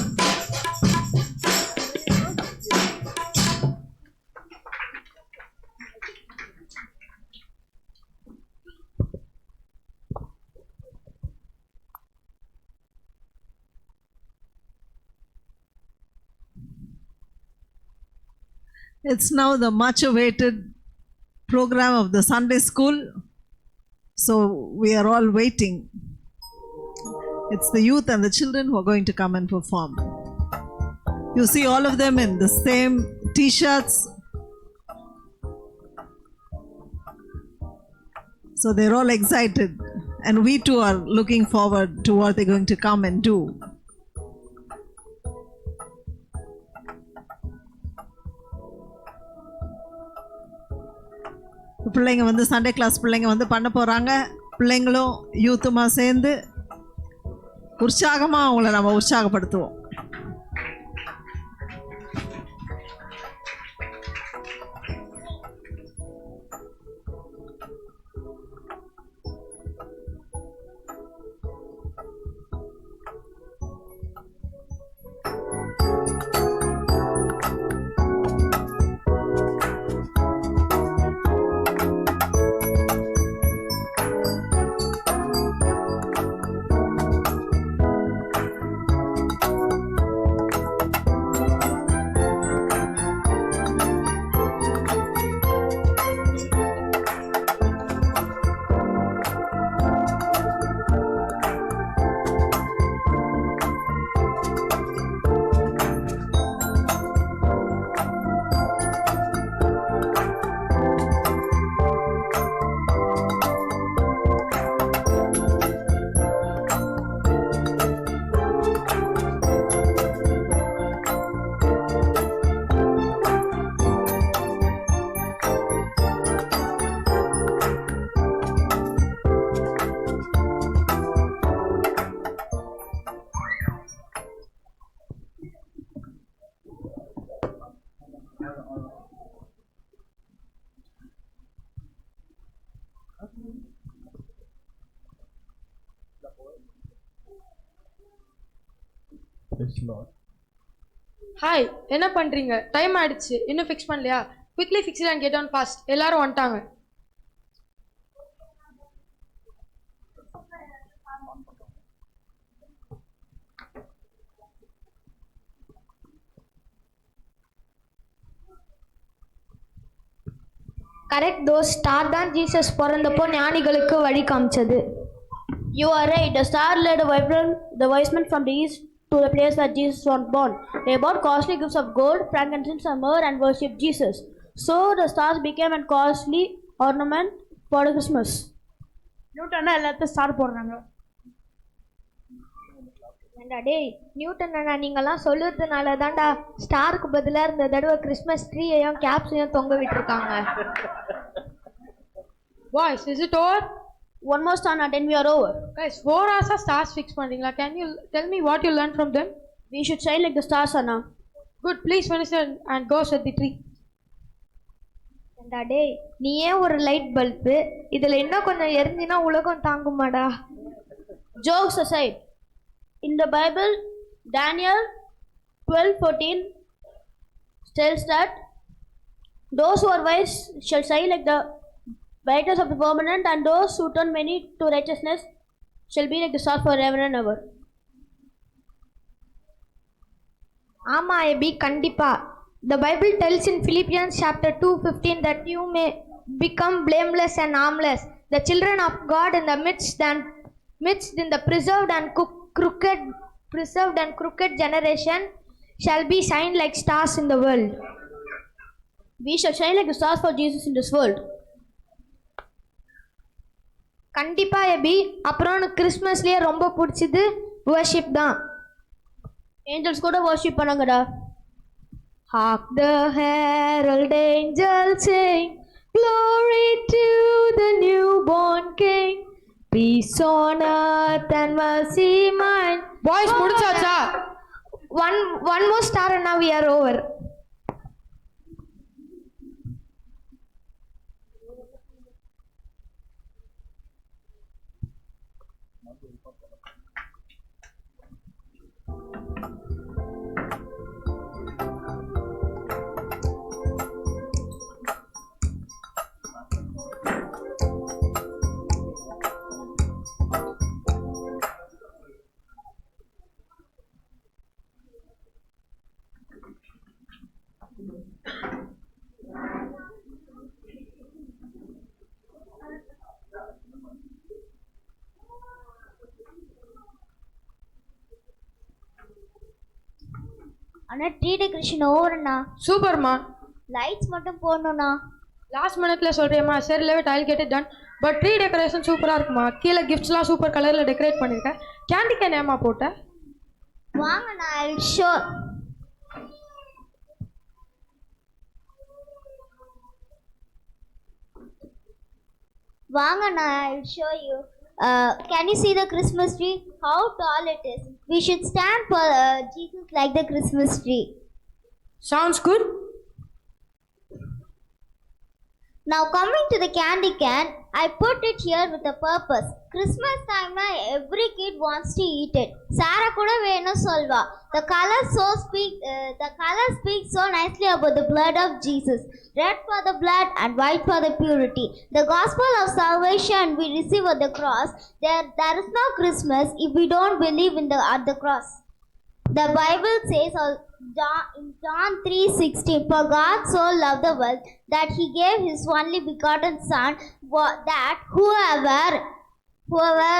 It's now the much awaited program of the Sunday school. So we are all waiting. It's the youth and the children who are going to come and perform. You see all of them in the same T-shirts. So they're all excited, and we too are looking forward to what they're going to come and do. பிள்ளைங்க வந்து, Sunday class பிள்ளைங்க வந்து பண்ண போறாங்க. பிள்ளைங்களும் யூத்துமா சேர்ந்து உற்சாகமா அவங்கள நம்ம உற்சாகப்படுத்துவோம். Praise Lord. ஹாய், என்ன பண்றீங்க? டைம் ஆயிடுச்சு, இன்னும் ஃபிக்ஸ் பண்ணலையா? Quickly fix it and get down fast. எல்லாரும் வந்துட்டாங்க. கரெக்ட் தோஸ், ஸ்டார் தான் ஜீசஸ் பிறந்தப்போ ஞானிகளுக்கு வழி காமிச்சது. You are right. The star led the wise men, the wise men from the east to the place where Jesus was born. They bought costly gifts of gold, frankincense, and myrrh and worshipped Jesus. So the stars became a costly ornament for the Christmas. நியூட்டன்னா எல்லாத்தையும் ஸ்டார் போடுறாங்க. ஏண்டா டேய், நியூட்டன் அண்ணா, நீங்கெல்லாம் சொல்லுறதுனால தான்டா ஸ்டாருக்கு பதிலா இந்த தடவை கிறிஸ்மஸ் ட்ரீயையும் கேப்ஸையும் தொங்க விட்டுருக்காங்க. Boys, is it over? One more star, and then we are over. Guys, four hours ah stars fix பண்றீங்களா? Can you tell me what you learned from them? We should shine like the stars, Anna. Good, please finish and, and go set the tree. ஏண்டா டேய், நீ ஏன் ஒரு light bulb? இதுல இன்னும் கொஞ்சம் எரிஞ்சினா உலகம் தாங்குமாடா? Jokes aside, in the Bible, Daniel twelve fourteen tells that those who are wise shall shine like the brightness of the firmament, and those who turn many to righteousness shall be like the stars forever and ever. ஆமா எபி, கண்டிப்பா. The Bible tells in Philippians chapter two fifteen that you may become blameless and harmless, the children of God in the midst and midst in the preserved and cro- crooked preserved and crooked generation shall be shine like stars in the world. We shall shine like the stars for Jesus in this world. கண்டிப்பா எபி. அப்புறம் எனக்கு கிறிஸ்மஸ்லயே ரொம்ப பிடிச்சது வர்ஷிப் தான். ஏஞ்சல்ஸ் கூட வர்ஷிப் பண்ணாங்கடா. Hark the herald angels sing, glory to the newborn King, peace on earth and mercy mild. Boys, முடிச்சாச்சா? One, one more star and now we are over. Anna, tree decoration ஓவர்ண்ணா. சூப்பர்மா. லைட்ஸ் மட்டும் போடணும்ண்ணா. லாஸ்ட் மினிட்ல சொல்றேம்மா. சரி, leave it, I'll get it done. But tree decoration சூப்பரா இருக்குமா. கீழே கிஃப்ட்ஸ்லாம் சூப்பர் கலர்ல டெக்கரேட் பண்ணிருக்கேன். கேண்டி கேன் ஏமா போட்டேன்? வாங்க, நான் ஷோ வாங்க, நான் I'll show you. Uh, can you see the Christmas tree? How tall it is. We should stand for uh, Jesus like the Christmas tree. Sounds good. Now coming to the candy can, I put it here with a purpose. Christmas time னா every kid wants to eat it. சாரா கூட வேணும் சொல்வா. The colors so speak, uh, the colors speak so nicely about the blood of Jesus. Red for the blood and white for the purity. The gospel of salvation we receive at the cross. There, there is no Christmas if we don't believe in the at the cross. The Bible says uh, John, in John three sixteen, "For God so loved the world that he gave his only begotten Son, that whoever whoever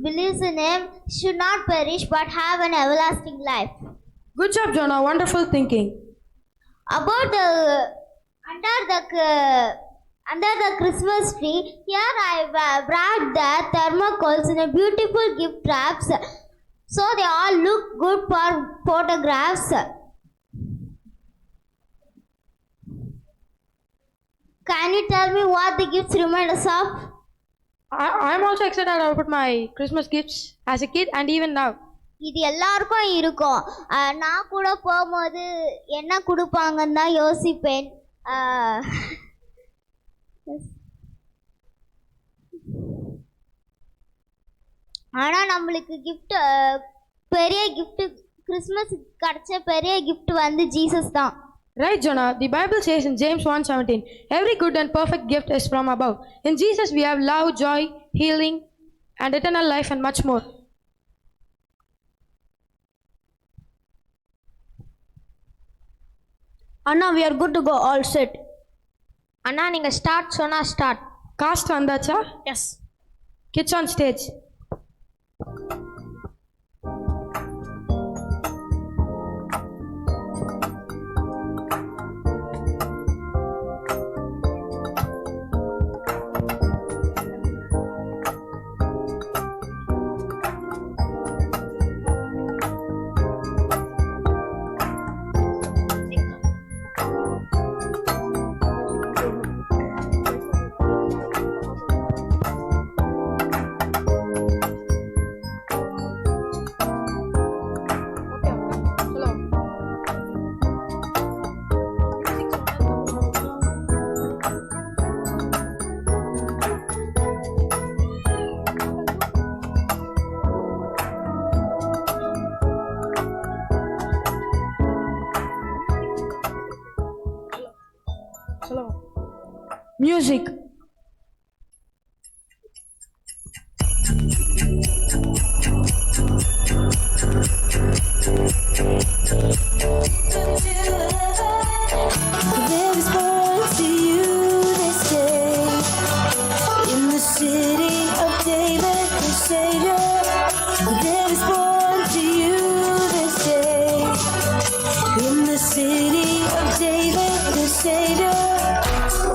believes in him should not perish but have an everlasting life." Good job, Jonah. Wonderful thinking. About the under the under the Christmas tree, here I brought the thermocols in a beautiful gift wraps, so they all look good for photographs. Can you tell me what the gifts remind us of? I, I'm also excited about my Christmas gifts as a kid and even now. இது எல்லாருக்கும் இருக்கும். அஹ், நான் கூட போகும்போது என்ன கொடுப்பாங்கன்னு தான் யோசிப்பேன். அஹ், ஆனா, நம்மளுக்கு கிஃப்ட், பெரிய கிஃப்ட், கிறிஸ்மஸ் கிடைச்ச பெரிய கிஃப்ட் வந்து ஜீசஸ் தான். Right, Jonah. The Bible says in James one seventeen, "Every good and perfect gift is from above." In Jesus, we have love, joy, healing, and eternal life, and much more. Anna, we are good to go, all set. அண்ணா, நீங்க ஸ்டார்ட் சொன்னா start. Cost வந்தாச்சா? S. Kids on stage. Music. There is born to you this day in the city of David a Savior. There is born to you this day in the city of David a Savior.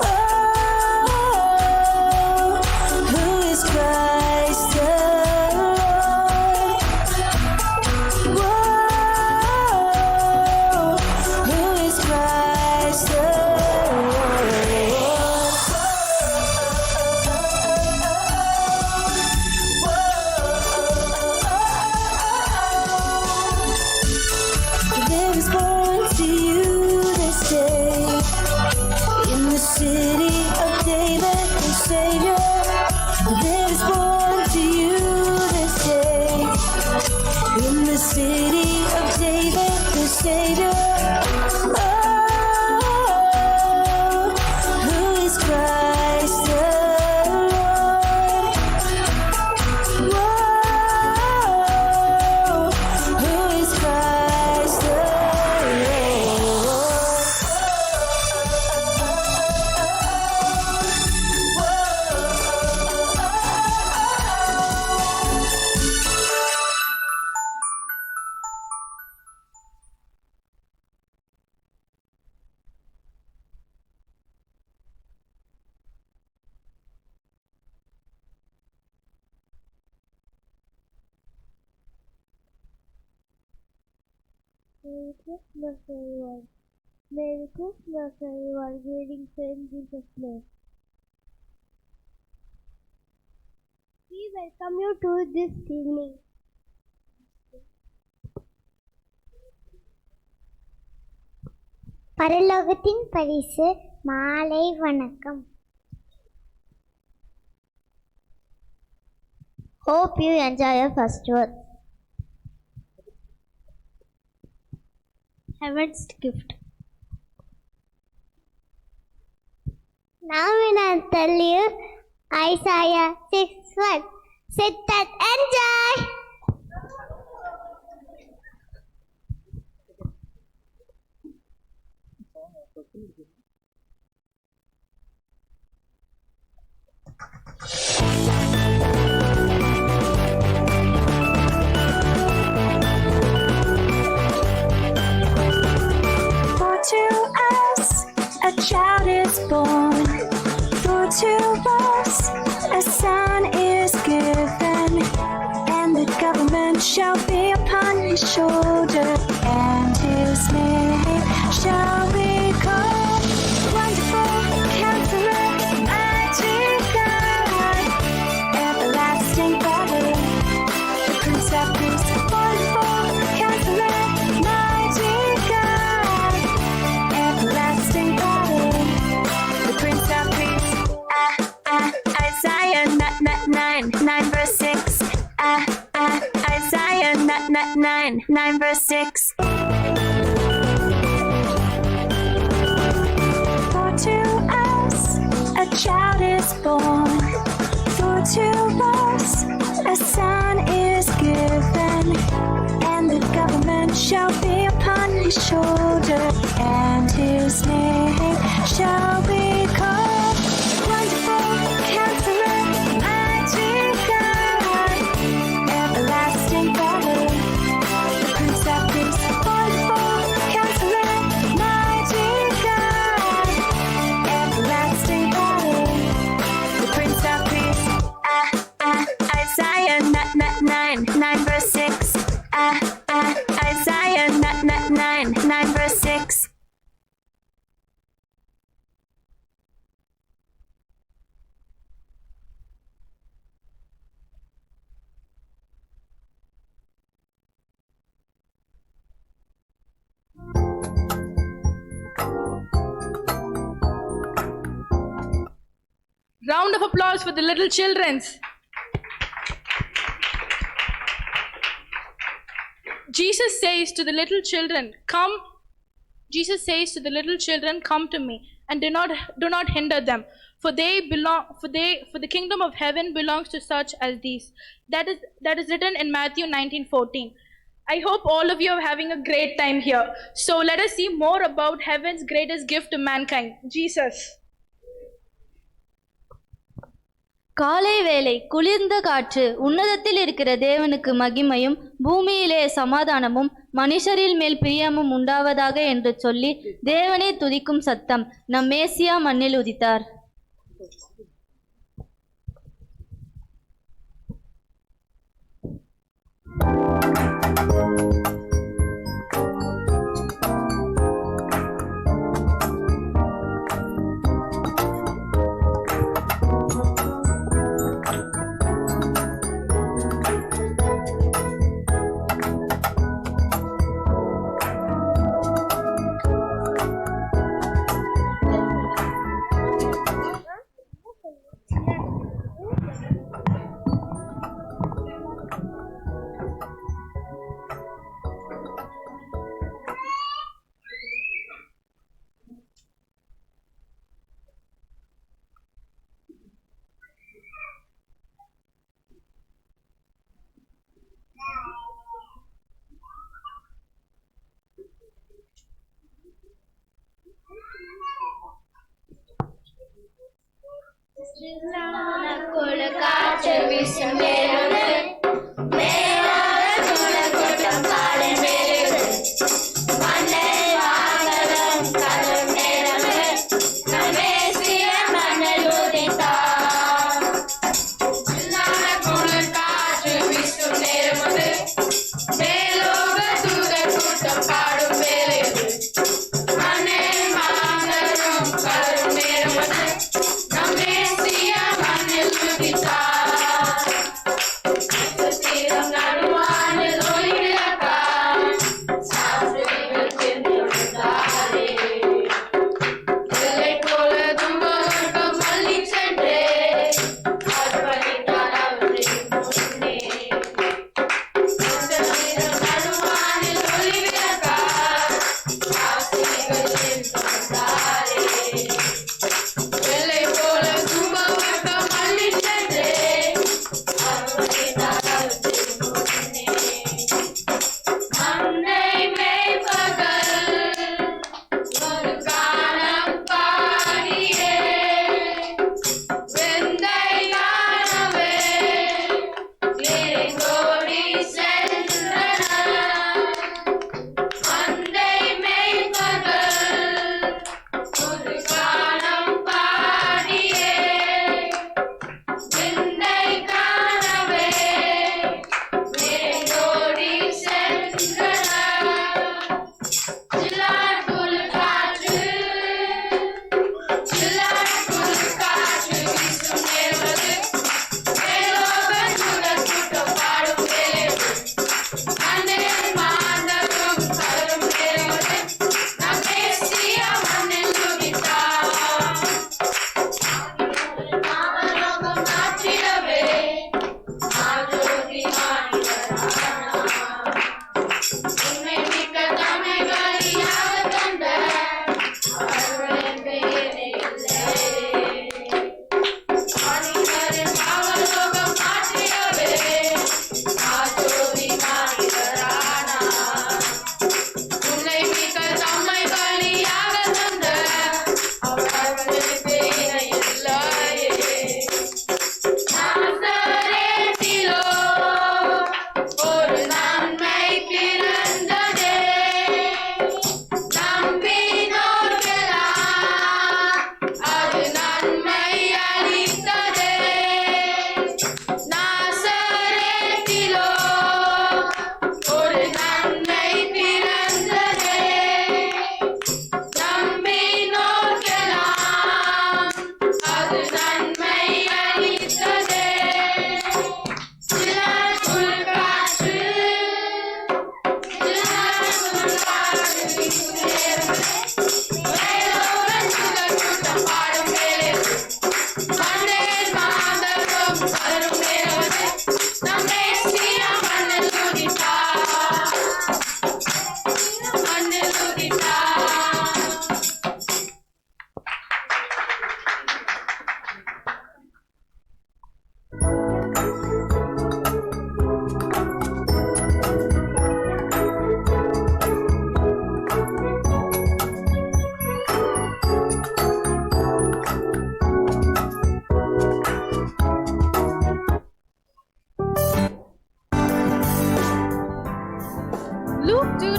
Oh, who is Christ the Lord? Whoa, who is Christ the Lord? There is born to you this day in the city of David a Savior. There is born to you this day in the city of David a Savior. Oh, who is Christ the Lord? Whoa, who is Christ the Lord? Merry Christmas, everyone. Merry Christmas, everyone. Greetings in Jesus' name. We welcome you to this evening. பரலோகத்தின் பரிசு, மாலை வணக்கம். Hope you enjoy your festival. Heaven's gift. Now we will tell you Isaiah six one. Sit and enjoy. For to us a child is born, for to us a son is given, and the government shall be upon his shoulder, and his name shall be called Wonderful Counselor, Mighty God, Everlasting Father, the Prince of Peace, Wonderful Counselor, Mighty God, Everlasting Father, the Prince of Peace. Ah, ah, Isaiah ni-, ni-, nine, nine verse six. Ah, ah, Isaiah ni-, ni-, nine, nine verse six. For to us a child is born, for to us a son is given, and the government shall be upon his shoulder, and his name shall be called Wonderful Counselor, Mighty God, Everlasting Father, the Prince of Peace, Wonderful Counselor, Mighty God, Everlasting Father, the Prince of Peace. Ah, ah, Isaiah ni-, ni-, nine, nine verse six. Ah, ah, Isaiah ni-, ni-, nine, nine verse six. Round of applause for the little childrens. Jesus says to the little children, "Come." Jesus says to the little children, "Come to me, and do not, do not hinder them, for they belong, for they, for the kingdom of heaven belongs to such as these." That is, that is written in Matthew nineteen fourteen. I hope all of you are having a great time here. So let us see more about heaven's greatest gift to mankind, Jesus. காலை வேளை, குளிர்ந்த காற்று, உன்னதத்தில் இருக்கிற தேவனுக்கு மகிமையும், பூமியிலே சமாதானமும், மனுஷரில் மேல் பிரியமும் உண்டாவதாக என்று சொல்லி, தேவனை துதிக்கும் சத்தம், நம் மேசியா மண்ணில் உதித்தார்.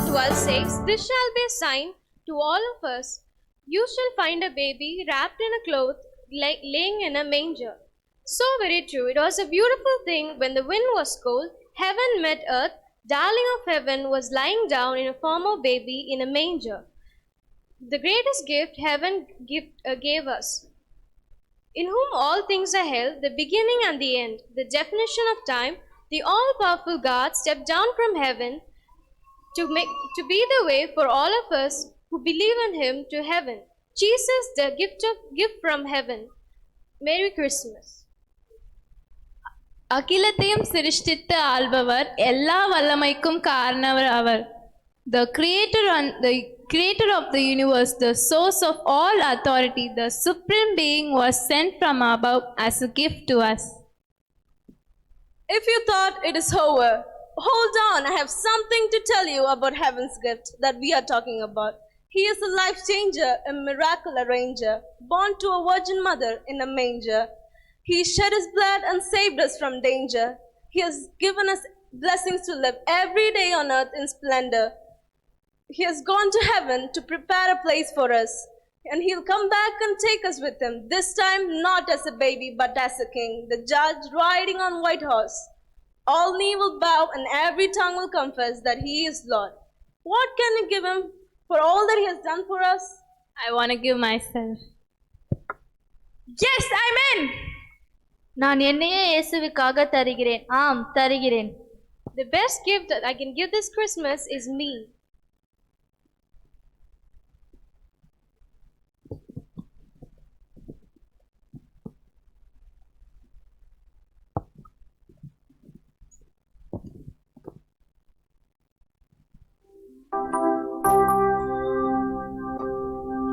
Twelve says, "This shall be a sign to all of us. You shall find a baby wrapped in a cloth, lay- laying in a manger." So very true. It was a beautiful thing when the wind was cold, heaven met earth, darling of heaven was lying down in a form of baby in a manger. The greatest gift heaven give, uh, gave us, in whom all things are held, the beginning and the end, the definition of time, the all-powerful God stepped down from heaven to make, to be the way for all of us who believe in him to heaven. Jesus, the gift of, gift from heaven. Merry Christmas. அகிலத்தையும் சிருஷ்டித்து ஆள்பவர், எல்லா வல்லமைக்கும் காரணர் அவர். The creator on, the creator of the universe, the source of all authority, the supreme being was sent from above as a gift to us. If you thought it is over, hold on, I have something to tell you about heaven's gift that we are talking about. He is a life changer, a miracle arranger, born to a virgin mother in a manger. He shed his blood and saved us from danger. He has given us blessings to live every day on earth in splendor. He has gone to heaven to prepare a place for us. And he'll come back and take us with him, this time not as a baby, but as a king, the judge riding on white horse. All knee will bow and every tongue will confess that he is Lord. What can we give him for all that he has done for us? I want to give myself. Yes, I'm in. நான் என்னையே இயேசுவுக்காக தருகிறேன். ஆம், தருகிறேன். The best gift that I can give this Christmas is me.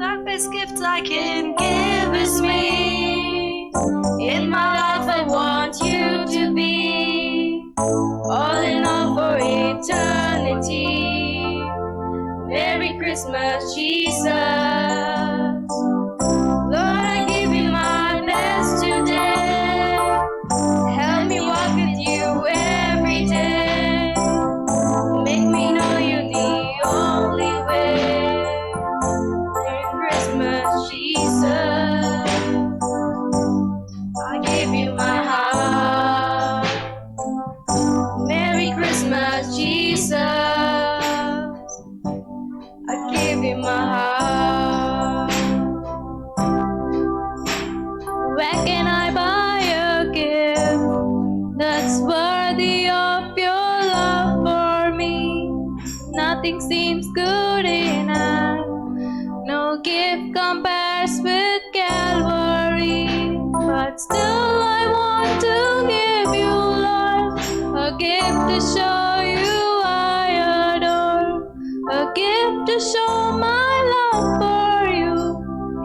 The best gift I can give is me. In my life I want you to be all in all for eternity. Merry Christmas, Jesus. Lord, I give you my best today. Help me walk with you every day. Make me know you're the only way. Merry Christmas, Jesus. I give you my heart. Merry Christmas, Jesus. I give you my heart. Where can I buy a gift that's worthy of your love for me? Nothing seems good enough. No gift compares with Calvary. But still I want to give you, Lord, a gift to show you I adore. A gift to show my love for you.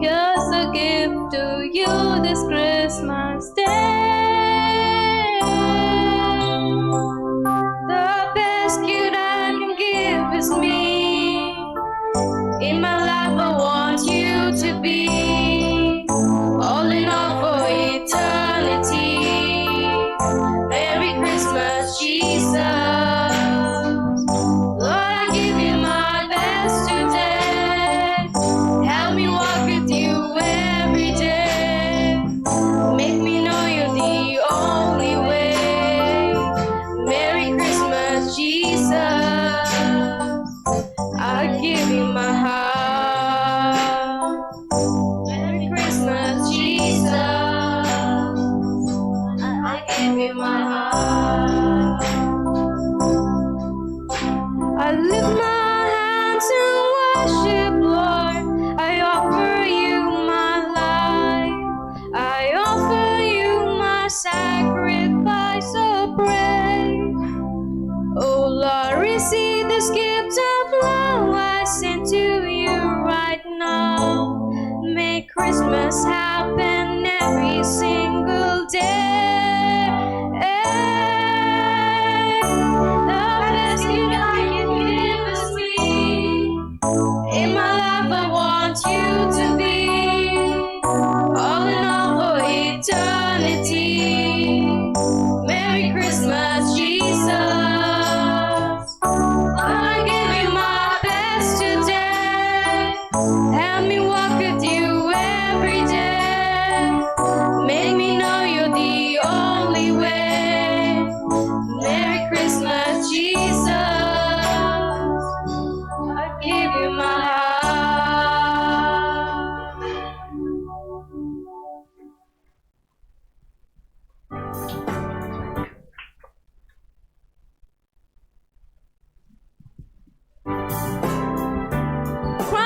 Here's a gift to you this Christmas day. The best gift I can give is me. In my life I want you to be all in all for eternity. Merry Christmas, Jesus. Lord, I give you my best today. Help me walk with you every day. Make me know you're the only way. Merry Christmas, Jesus. I give you my heart. Merry Christmas, Jesus. I give you my heart. I lift my hands in worship, Lord. I offer you my life. I offer you my sacrifice of praise. Oh Lord, receive this gift of love I send to you right now. May Christmas happen every single day. The best gift I can give is me. In my life I want you to be all in all for eternity. Merry Christmas, Jesus. I give you my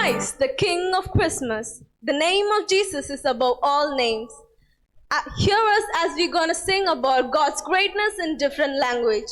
Christ, the King of Christmas. The name of Jesus is above all names. Uh, hear us as we're gonna sing about God's greatness in different language.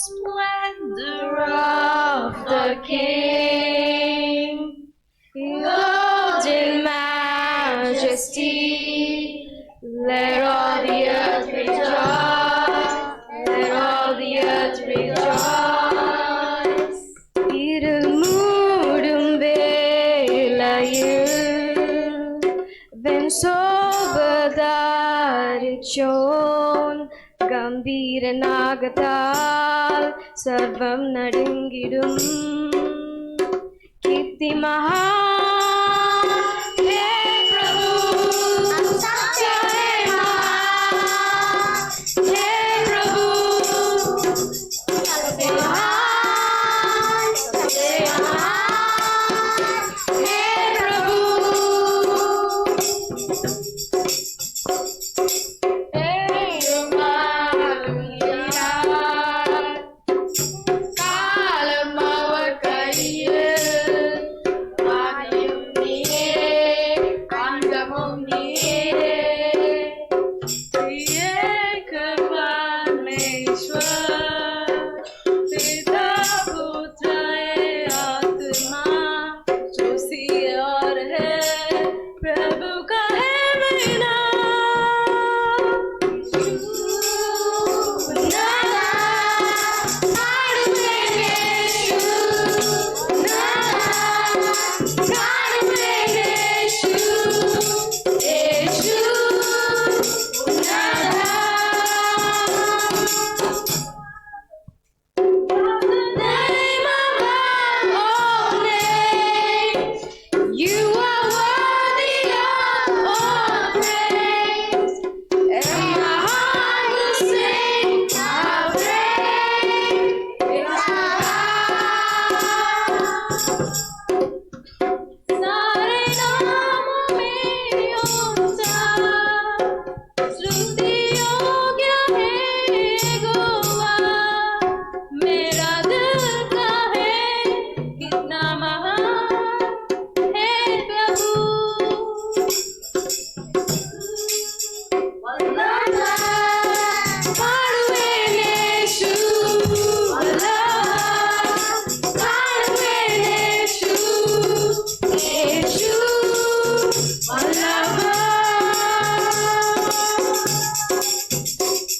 Splendor of the King, clothed in majesty, let all the earth rejoice, let all the earth rejoice. இருள் மூடும் வேளையில் வெண் சோபை தரிச்சோன், கம்பீர நாகத்தால் சர்வம் நடுங்கிடும். கீர்த்தி மகா, हे प्रभु, जय महा, हे प्रभु, जय महा, जय महा, हे प्रभु। காலமாவர் கையில் ஆதியும் நீரே, அந்தமும் நீரே. ஏக பரமேஸ்வர், பிதா, புத்திரா, ஆத்துமா, ஜோசியர் ஹே, प्रभु का है महीना। The name above all names, you are worthy of all praise. And my heart will sing how great is thy love. सारे नामों में ऊंचा, स्तुति योग्य है यहोवा। मेरा दिल कहे, कितना महान है प्रभु।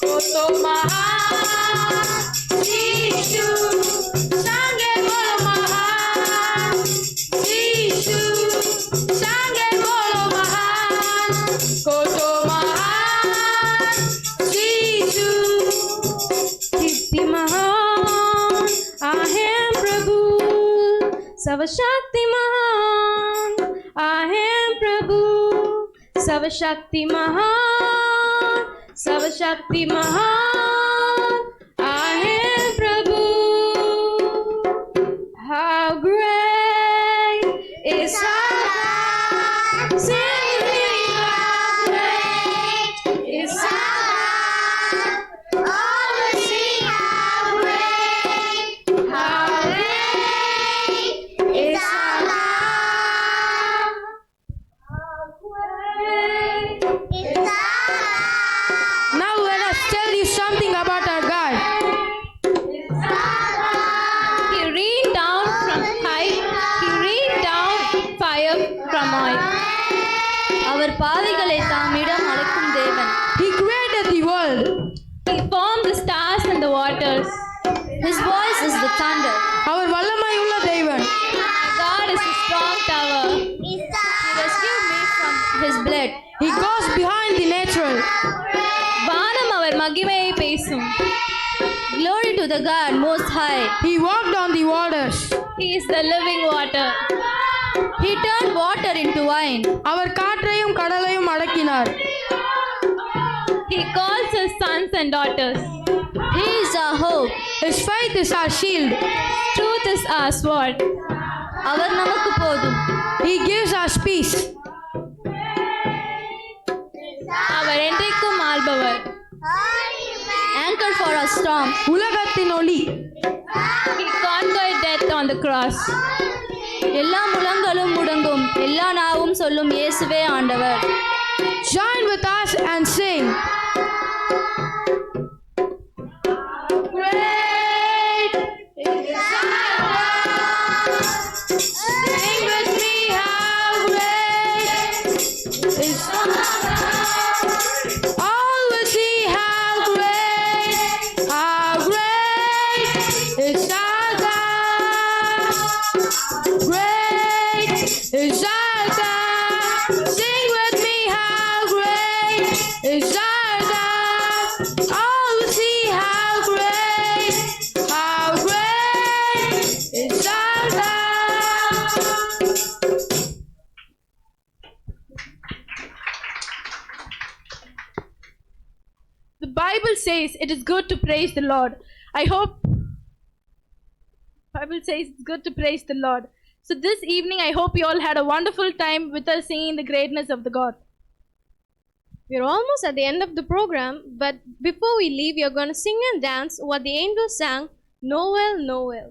কত মহান যিশু, সঙ্গে বলো মহান যিশু, সঙ্গে বলো মহান, কত মহান যিশু। কীর্তি মহান आहे प्रभु, सर्वशक्ति महान आहे प्रभु। सर्वशक्ति महान, सर्वशक्ति महान आहे प्रभु। How great is our God, sing with me, how great is our God. Oh, sing how great பாவிகளை தம்மிடம் அழைக்கும் தேவன். He created the world. He formed the stars and the waters. His voice is the thunder. அவர் வல்லமையுள்ள தேவன். My God is a strong tower. He rescued me from his blood. He goes behind the natural. வானம் அவர் மகிமையை பேசும். Glory to the God Most High. He walked on the waters. He is the living water. He turned water into wine. அவர் காற்றையும் கடலையும் அடக்கினார். He calls us sons and daughters. He is our hope. His faith is our shield. Truth is our sword. அவர் நமக்கு போதும். He gives us peace. அவர் என்றைக்கும் ஆள்பவர். Anchor for our storm. உலகத்தின் ஒளி. He conquered death on the cross. எல்லா முழங்காலும் முடங்கும், எல்லா நாவும் சொல்லும், இயேசுவே ஆண்டவர். Join with us and sing. Great is our God. Sing with me, how great is our God. All will see how great, how great is our God. Great is our God. Sing with me, how great is our God. All will see how great, how great is our God. The Bible says it is good to praise the Lord. I hope Bible says it's good to praise the Lord. So this evening, I hope you all had a wonderful time with us singing the greatness of the God. We're almost at the end of the program, but before we leave, you're gonna sing and dance what the angels sang, Noel, Noel.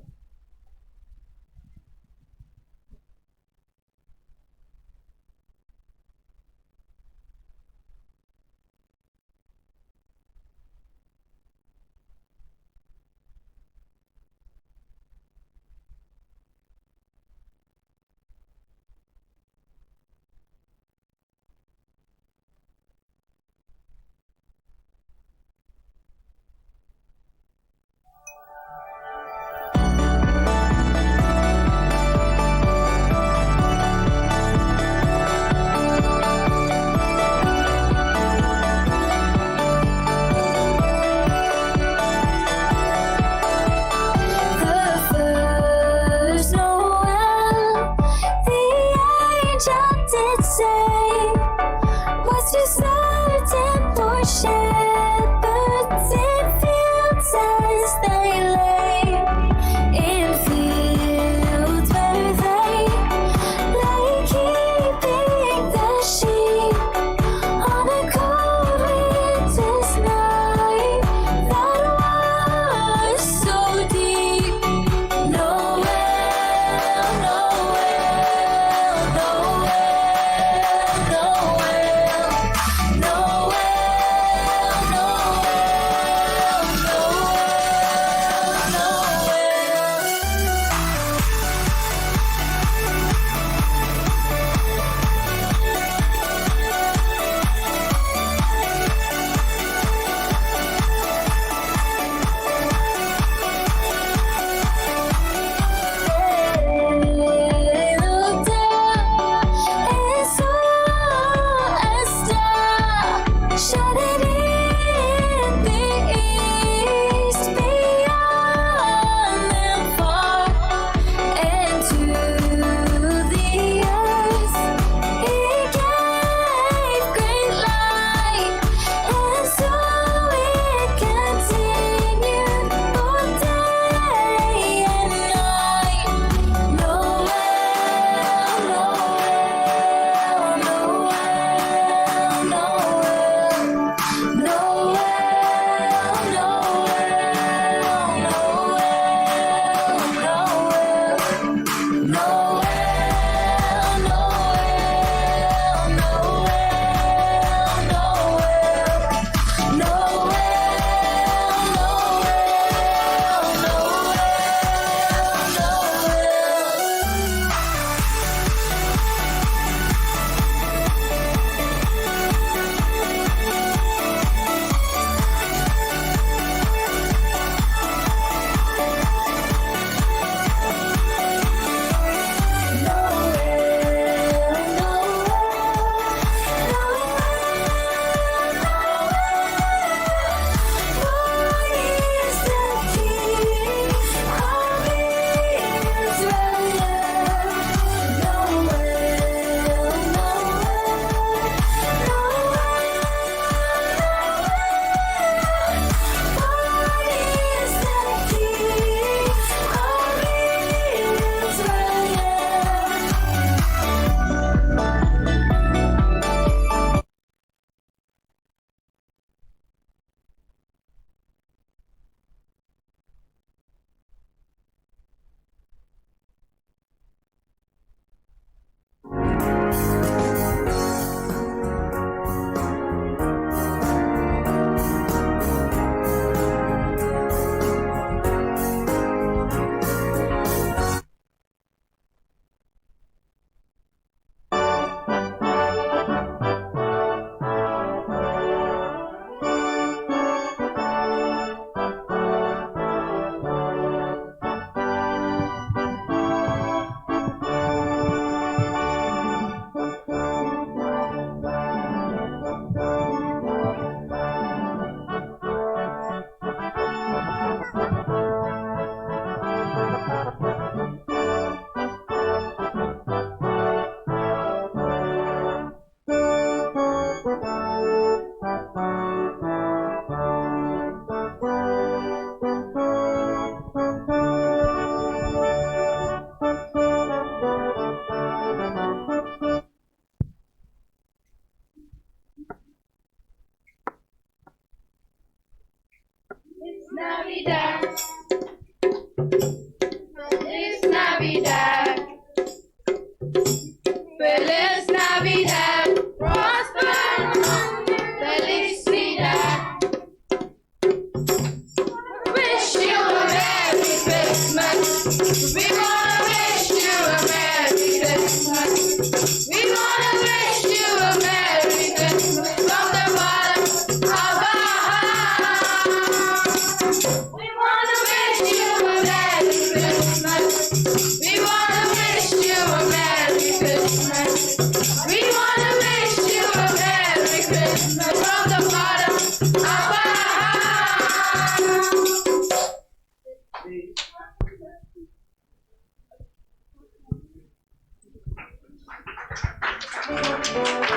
I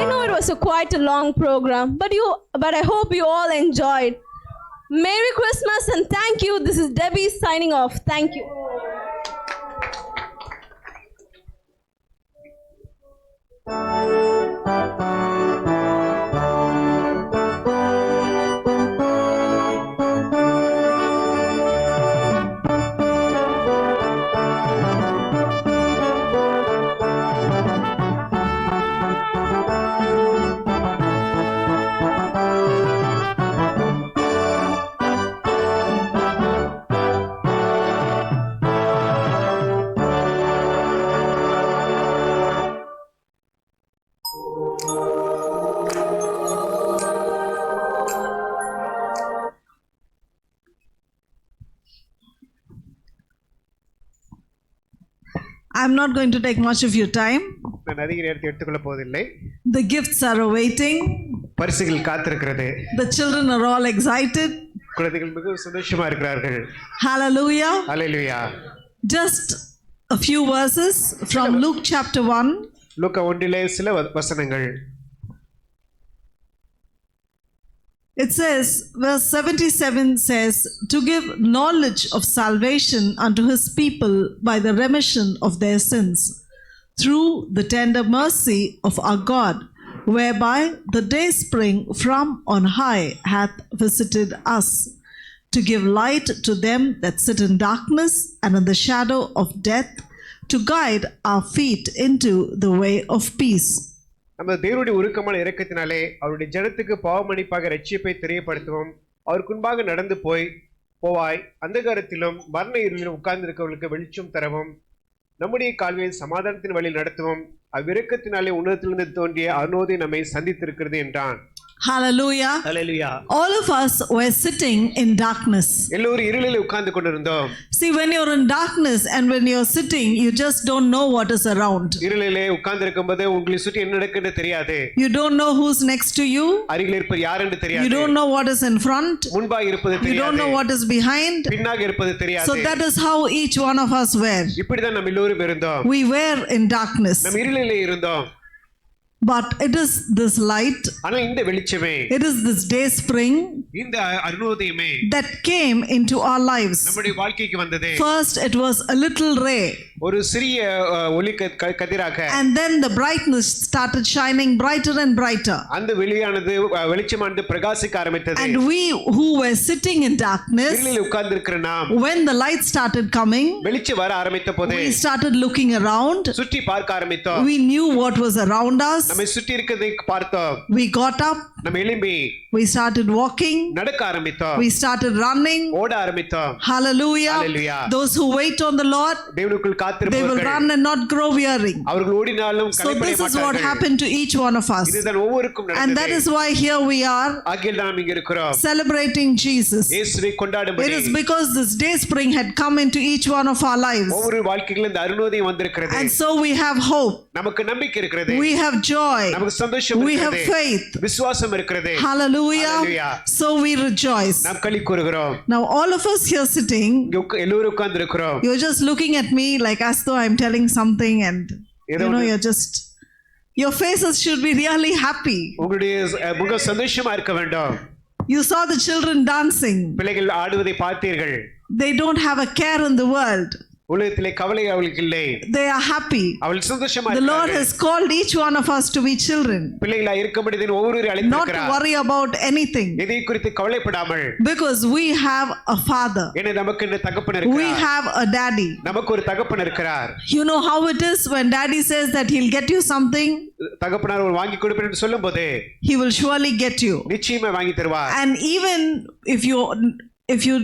know it was a quite a long program, but you, but I hope you all enjoyed. Merry Christmas and thank you. This is Debbie signing off. Thank you. I'm not going to take much of your time. நான் அதிக நேரத்தை எடுத்துக்கொள்ள போவதில்லை. The gifts are awaiting. பரிசுகள் காத்திருக்கிறது. The children are all excited. குழந்தைகள் மிகவும் சந்தோஷமா இருக்கிறார்கள். Hallelujah. Hallelujah. Just a few verses from Luke chapter one. லூக்கா ஒன்றிலே சில வ-, வசனங்கள். It says, verse seventy-seven says, "To give knowledge of salvation unto his people by the remission of their sins, through the tender mercy of our God, whereby the day spring from on high hath visited us, to give light to them that sit in darkness and in the shadow of death, to guide our feet into the way of peace." நம்ம தேவனுடைய உருக்கமான இரக்கத்தினாலே அவருடைய ஜனத்துக்கு பாவ மன்னிப்பாக ரட்சிப்பை தெரியப்படுத்தவும், அவருக்கு முன்பாக நடந்து போய், போவாய், அந்தகாரத்திலும் மரண இருளிலும் உட்கார்ந்திருக்கிறவர்களுக்கு வெளிச்சம் தரவும், நம்முடைய கால்களை சமாதானத்தின் வழியில் நடத்தவும், அவ்விரக்கத்தினாலே உன்னதத்திலிருந்து தோன்றிய அருணோதயம் நம்மை சந்தித்திருக்கிறது, என்றான். Hallelujah. Hallelujah. All of us were sitting in darkness. எல்லோரும் இருளில் உட்கார்ந்து கொண்டிருந்தோம். See, when you're in darkness and when you're sitting, you just don't know what is around. இருளிலே உட்கார்ந்திருக்கும் போது உங்களை சுற்றி என்ன நடக்குன்னு தெரியாது. You don't know who's next to you. அருகில் இருப்பது யார் என்று தெரியாது. You don't know what is in front. முன்பாக இருப்பது தெரியாது. You don't know what is behind. பின்னாக இருப்பது தெரியாது. So that is how each one of us were. இப்படிதான் நம்ம எல்லோரும் இருந்தோம். We were in darkness. நம்ம இருளிலே இருந்தோம். But it is this light, ஆனா இந்த வெளிச்சமே, it is this day spring, இந்த அ-, அருணோதயமே, that came into our lives. நம்முடைய வாழ்க்கைக்கு வந்தது. First, it was a little ray. ஒரு சிறிய, அ, ஒளி க-, க-, கதிராக. And then the brightness started shining brighter and brighter. அந்த ஒளியானது, அ, வெளிச்சமானது பிரகாசிக்க ஆரம்பித்தது. And we who were sitting in darkness, இருளில் உட்கார்ந்திருக்கிற நாம், when the light started coming, வெளிச்சம் வர ஆரம்பித்த போது, we started looking around. சுற்றி பார்க்க ஆரம்பித்தோம். We knew what was around us. நம்மை சுற்றி இருக்கிறதை பார்த்தோம். We got up. நம்ம எழும்பி, we started walking. நடக்க ஆரம்பித்தோம். We started running. ஓட ஆரம்பித்தோம். Hallelujah. Hallelujah. Those who wait on the Lord, தேவனுக்குள் காத்திருப்பவர்கள், they will run and not grow weary. அவர்கள் ஓடினாலும் களைப்படைய மாட்டார்கள். So this is what happened to each one of us. இதுதான் ஒவ்வொருக்கும் நடந்தது. And that is why here we are, ஆகையால் தான் நாம் இங்க இருக்கிறோம். Celebrating Jesus. இயேசுவை கொண்டாடும்படி. It is because this day spring had come into each one of our lives. ஒவ்வொரு வாழ்க்கையிலும் இந்த அருணோதயம் வந்திருக்கிறது. And so we have hope. நமக்கு நம்பிக்கை இருக்கிறது. We have joy. நமக்கு சந்தோஷம் இருக்கிறது. We have faith. விசுவாசம் இருக்கிறது. Hallelujah. Hallelujah. So we rejoice. நாம் களி கூறுகிறோம். Now all of us here sitting, இங்க உட்கா-, எல்லோரும் உட்கார்ந்து இருக்கிறோம். You're just looking at me like as though I'm telling something and, you know, you're just, your faces should be really happy. உங்களுடைய, அ, முகம் சந்தோஷமா இருக்க வேண்டும். You saw the children dancing. பிள்ளைகள் ஆடுவதை பார்த்தீர்கள். They don't have a care in the world. உலகத்திலே கவலை அவளுக்கு இல்லை. They are happy. அவள் சந்தோஷமா இருக்கிறார்கள். The Lord has called each one of us to be children. பிள்ளைகளாய் இருக்க மனிதன் ஒவ்வொருவரையும் அழைத்திருக்கிறார். Not to worry about anything. எதை குறித்து கவலைப்படாமல். Because we have a father. ஏன்னா நமக்கு இந்த தகப்பன் இருக்கிறார். We have a daddy. நமக்கு ஒரு தகப்பன் இருக்கிறார். You know how it is when daddy says that he'll get you something? தகப்பனார் ஒரு வாங்கி கொடுப்பேன் என்று சொல்லும்போது, he will surely get you. நிச்சயமா வாங்கி தருவார். And even if you, if you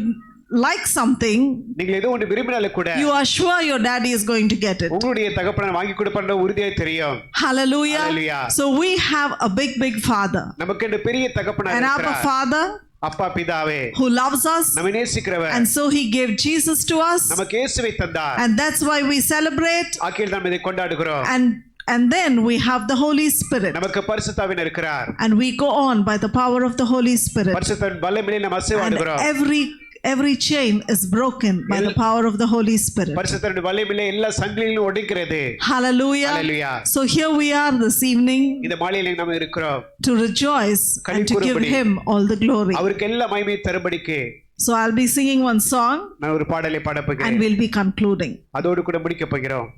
like something, நீங்கள் ஏதோ ஒன்று விரும்பினாலும் கூட, you are sure your daddy is going to get it. உங்களுடைய தகப்பனார் வாங்கி கொடுப்பார் உறுதியாக தெரியும். Hallelujah. Hallelujah. So we have a big, big Father. நமக்கு ஒரு பெரிய தகப்பனார் இருக்கிறார். An Abba Father. அப்பா பிதாவே. Who loves us. நம்மை நேசிக்கிறவர். And so he gave Jesus to us. நமக்கு இயேசுவை தந்தார். And that's why we celebrate. ஆகையால் நாம் இதை கொண்டாடுகிறோம். And And then we have the Holy Spirit. நமக்கு பரிசுத்தாவின் இருக்கிறார். And we go on by the power of the Holy Spirit. பரிசுத்தன் வல்லமையிலே நாம் அசைவாடுகிறோம். And every, every chain is broken by the power of the Holy Spirit. பரிசுத்தன் வல்லமையிலே எல்லா சங்கிலிகளும் உடைக்கிறது. Hallelujah. Hallelujah. So here we are this evening. இந்த மாலையிலே நாம் இருக்கிறோம். To rejoice and to give him all the glory. அவருக்கு எல்லா மகிமையை தரும்படிக்கு. So I'll be singing one song. நான் ஒரு பாடலை பாடப் போகிறேன். And we'll be concluding. அதோடு கூட முடிக்கப் போகிறோம்.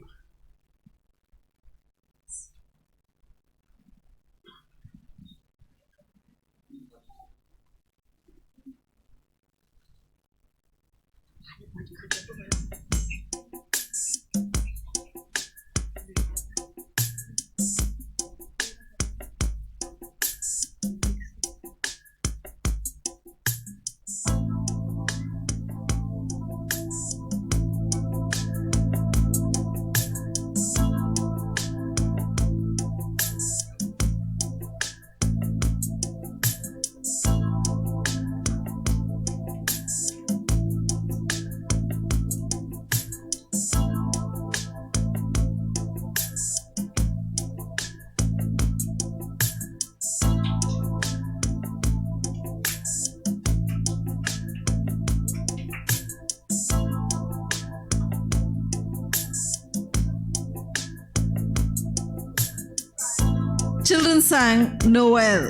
Children sang Noel,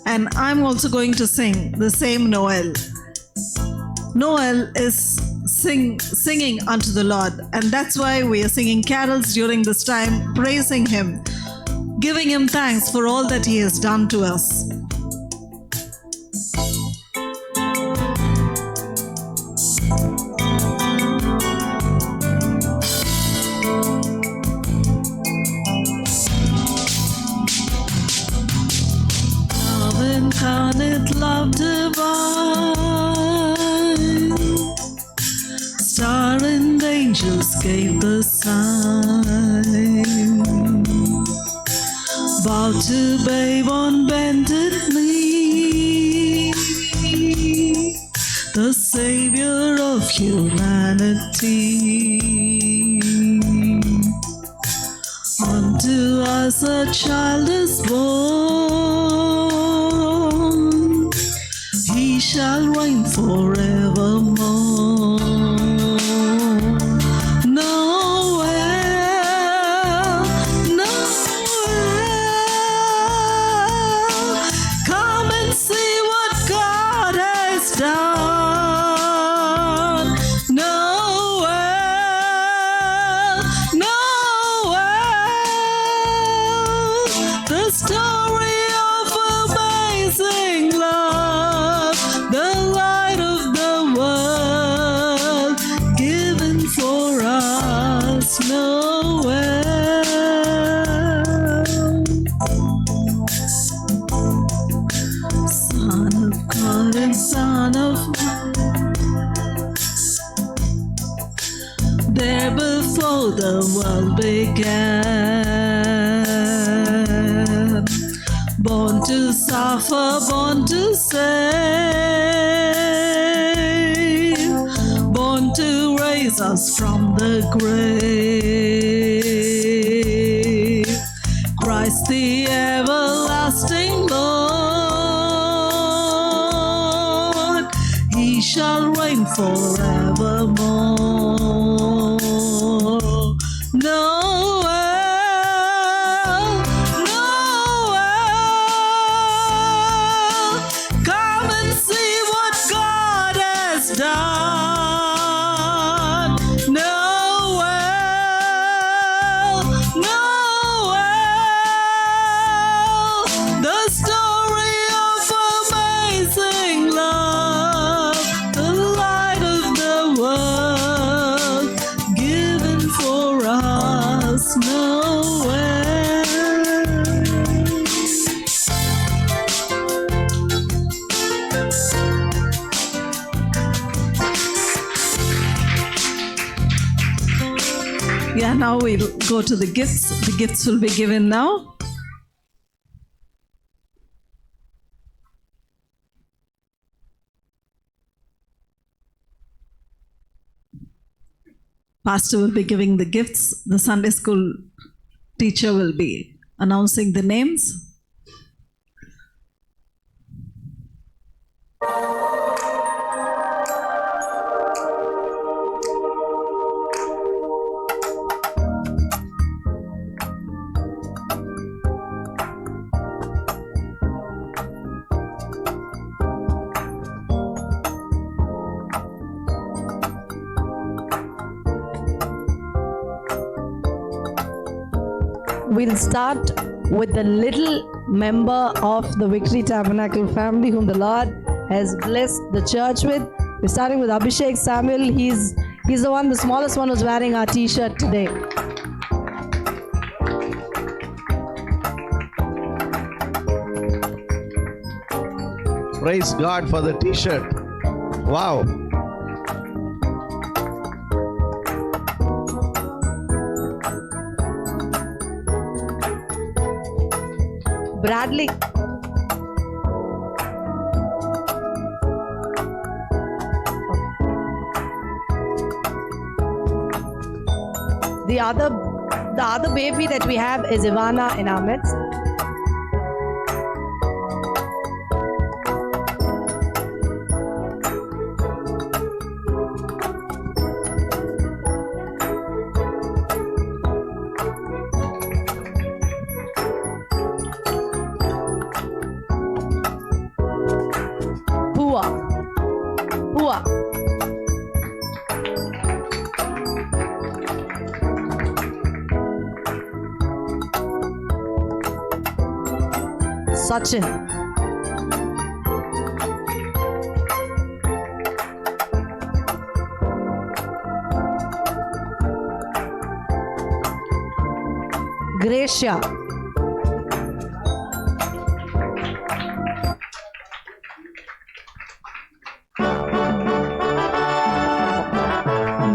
and I'm also going to sing the same Noel. Noel is sing-, singing unto the Lord, and that's why we are singing carols during this time, praising Him, giving Him thanks for all that He has done to us. Love incarnate, love divine, star and angels gave the sign. Bow to babe on bended knee, the Savior of humanity. Unto us a child is born, He shall reign forevermore. Noel, Noel, come and see what God has done. Noel, Noel, the story of amazing love, the light of the world, given for us, Noel. Son of God and Son of Man, there before the world began, born to suffer, born to save, born to raise us from the grave. Christ the everlasting Lord, He shall reign forevermore. Noel, Noel, come and see what God has done. Noel, Noel, the story of amazing love, the light of the world, And now we'll go to the gifts. The gifts will be given now. Pastor will be giving the gifts. The Sunday school teacher will be announcing the names. We'll start with the little member of the Victory Tabernacle family whom the Lord has blessed the church with. We're starting with Abhishek Samuel. He's, he's the one, the smallest one who's wearing our T-shirt today. Praise God for the T-shirt. Wow. Bradley. The other, the other baby that we have is Ivana in our midst. Pua. Pua. Sachin. Gracia.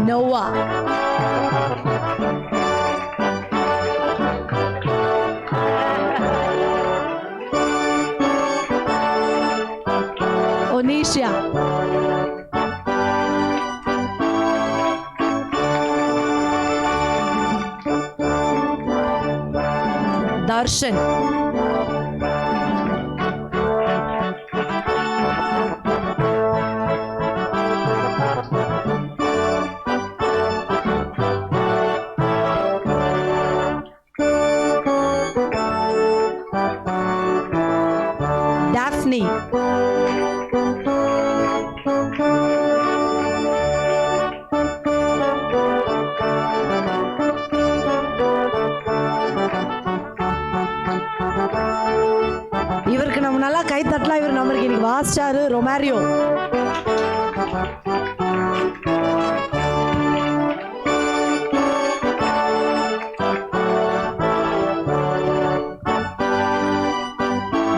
Noah. Onisha. Darshan. Daphne. இவருக்கு நம்ம நல்லா கை தட்டலாம். இவர் நம்மளுக்கு இன்னைக்கு வாசிச்சாரு, Romario.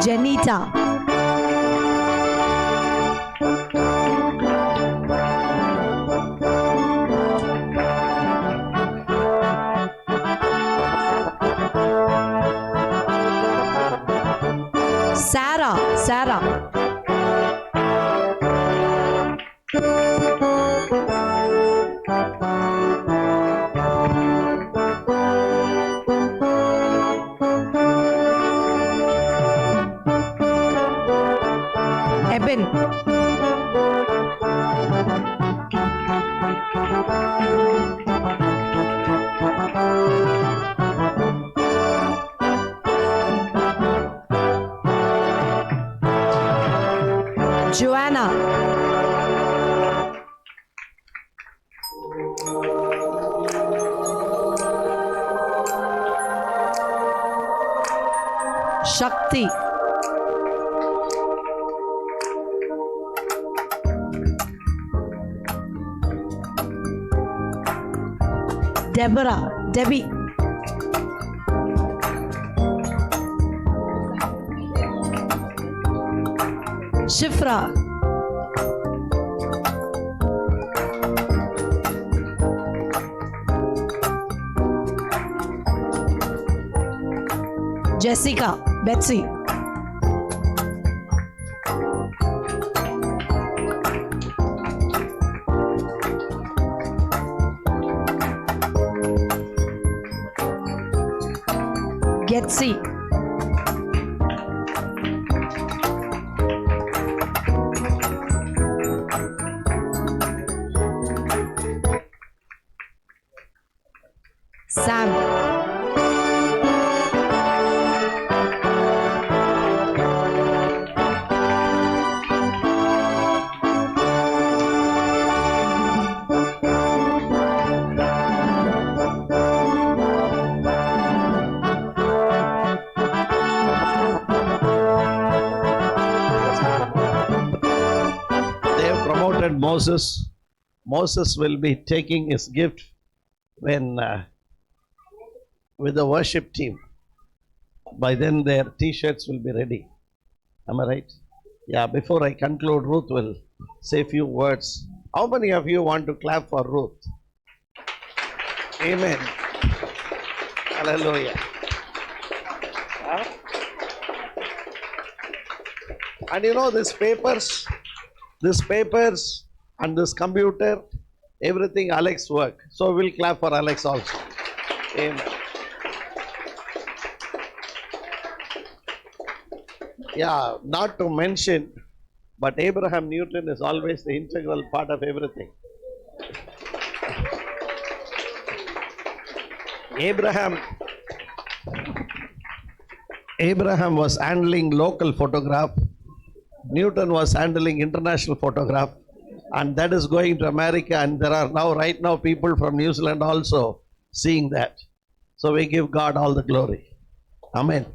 Janita. Sarah, Sarah. Eben. Joanna. Shakti. Deborah, Debbie. Shifra. Jessica, Betsy. Getsi. Sam. They have promoted Moses. Moses will be taking his gift when, uh, with the worship team. By then, their T-shirts will be ready. Am I right? Yeah, before I conclude, Ruth will say a few words. How many of you want to clap for Ruth? Amen. Hallelujah. Huh? And you know, these papers, these papers and this computer, everything Alex work. So we'll clap for Alex also. Amen. Yeah, not to mention, but Abraham Newton is always the integral part of everything. Abraham, Abraham was handling local photograph. Newton was handling international photograph. And that is going to America. And there are now, right now, people from New Zealand also seeing that. So we give God all the glory. Amen.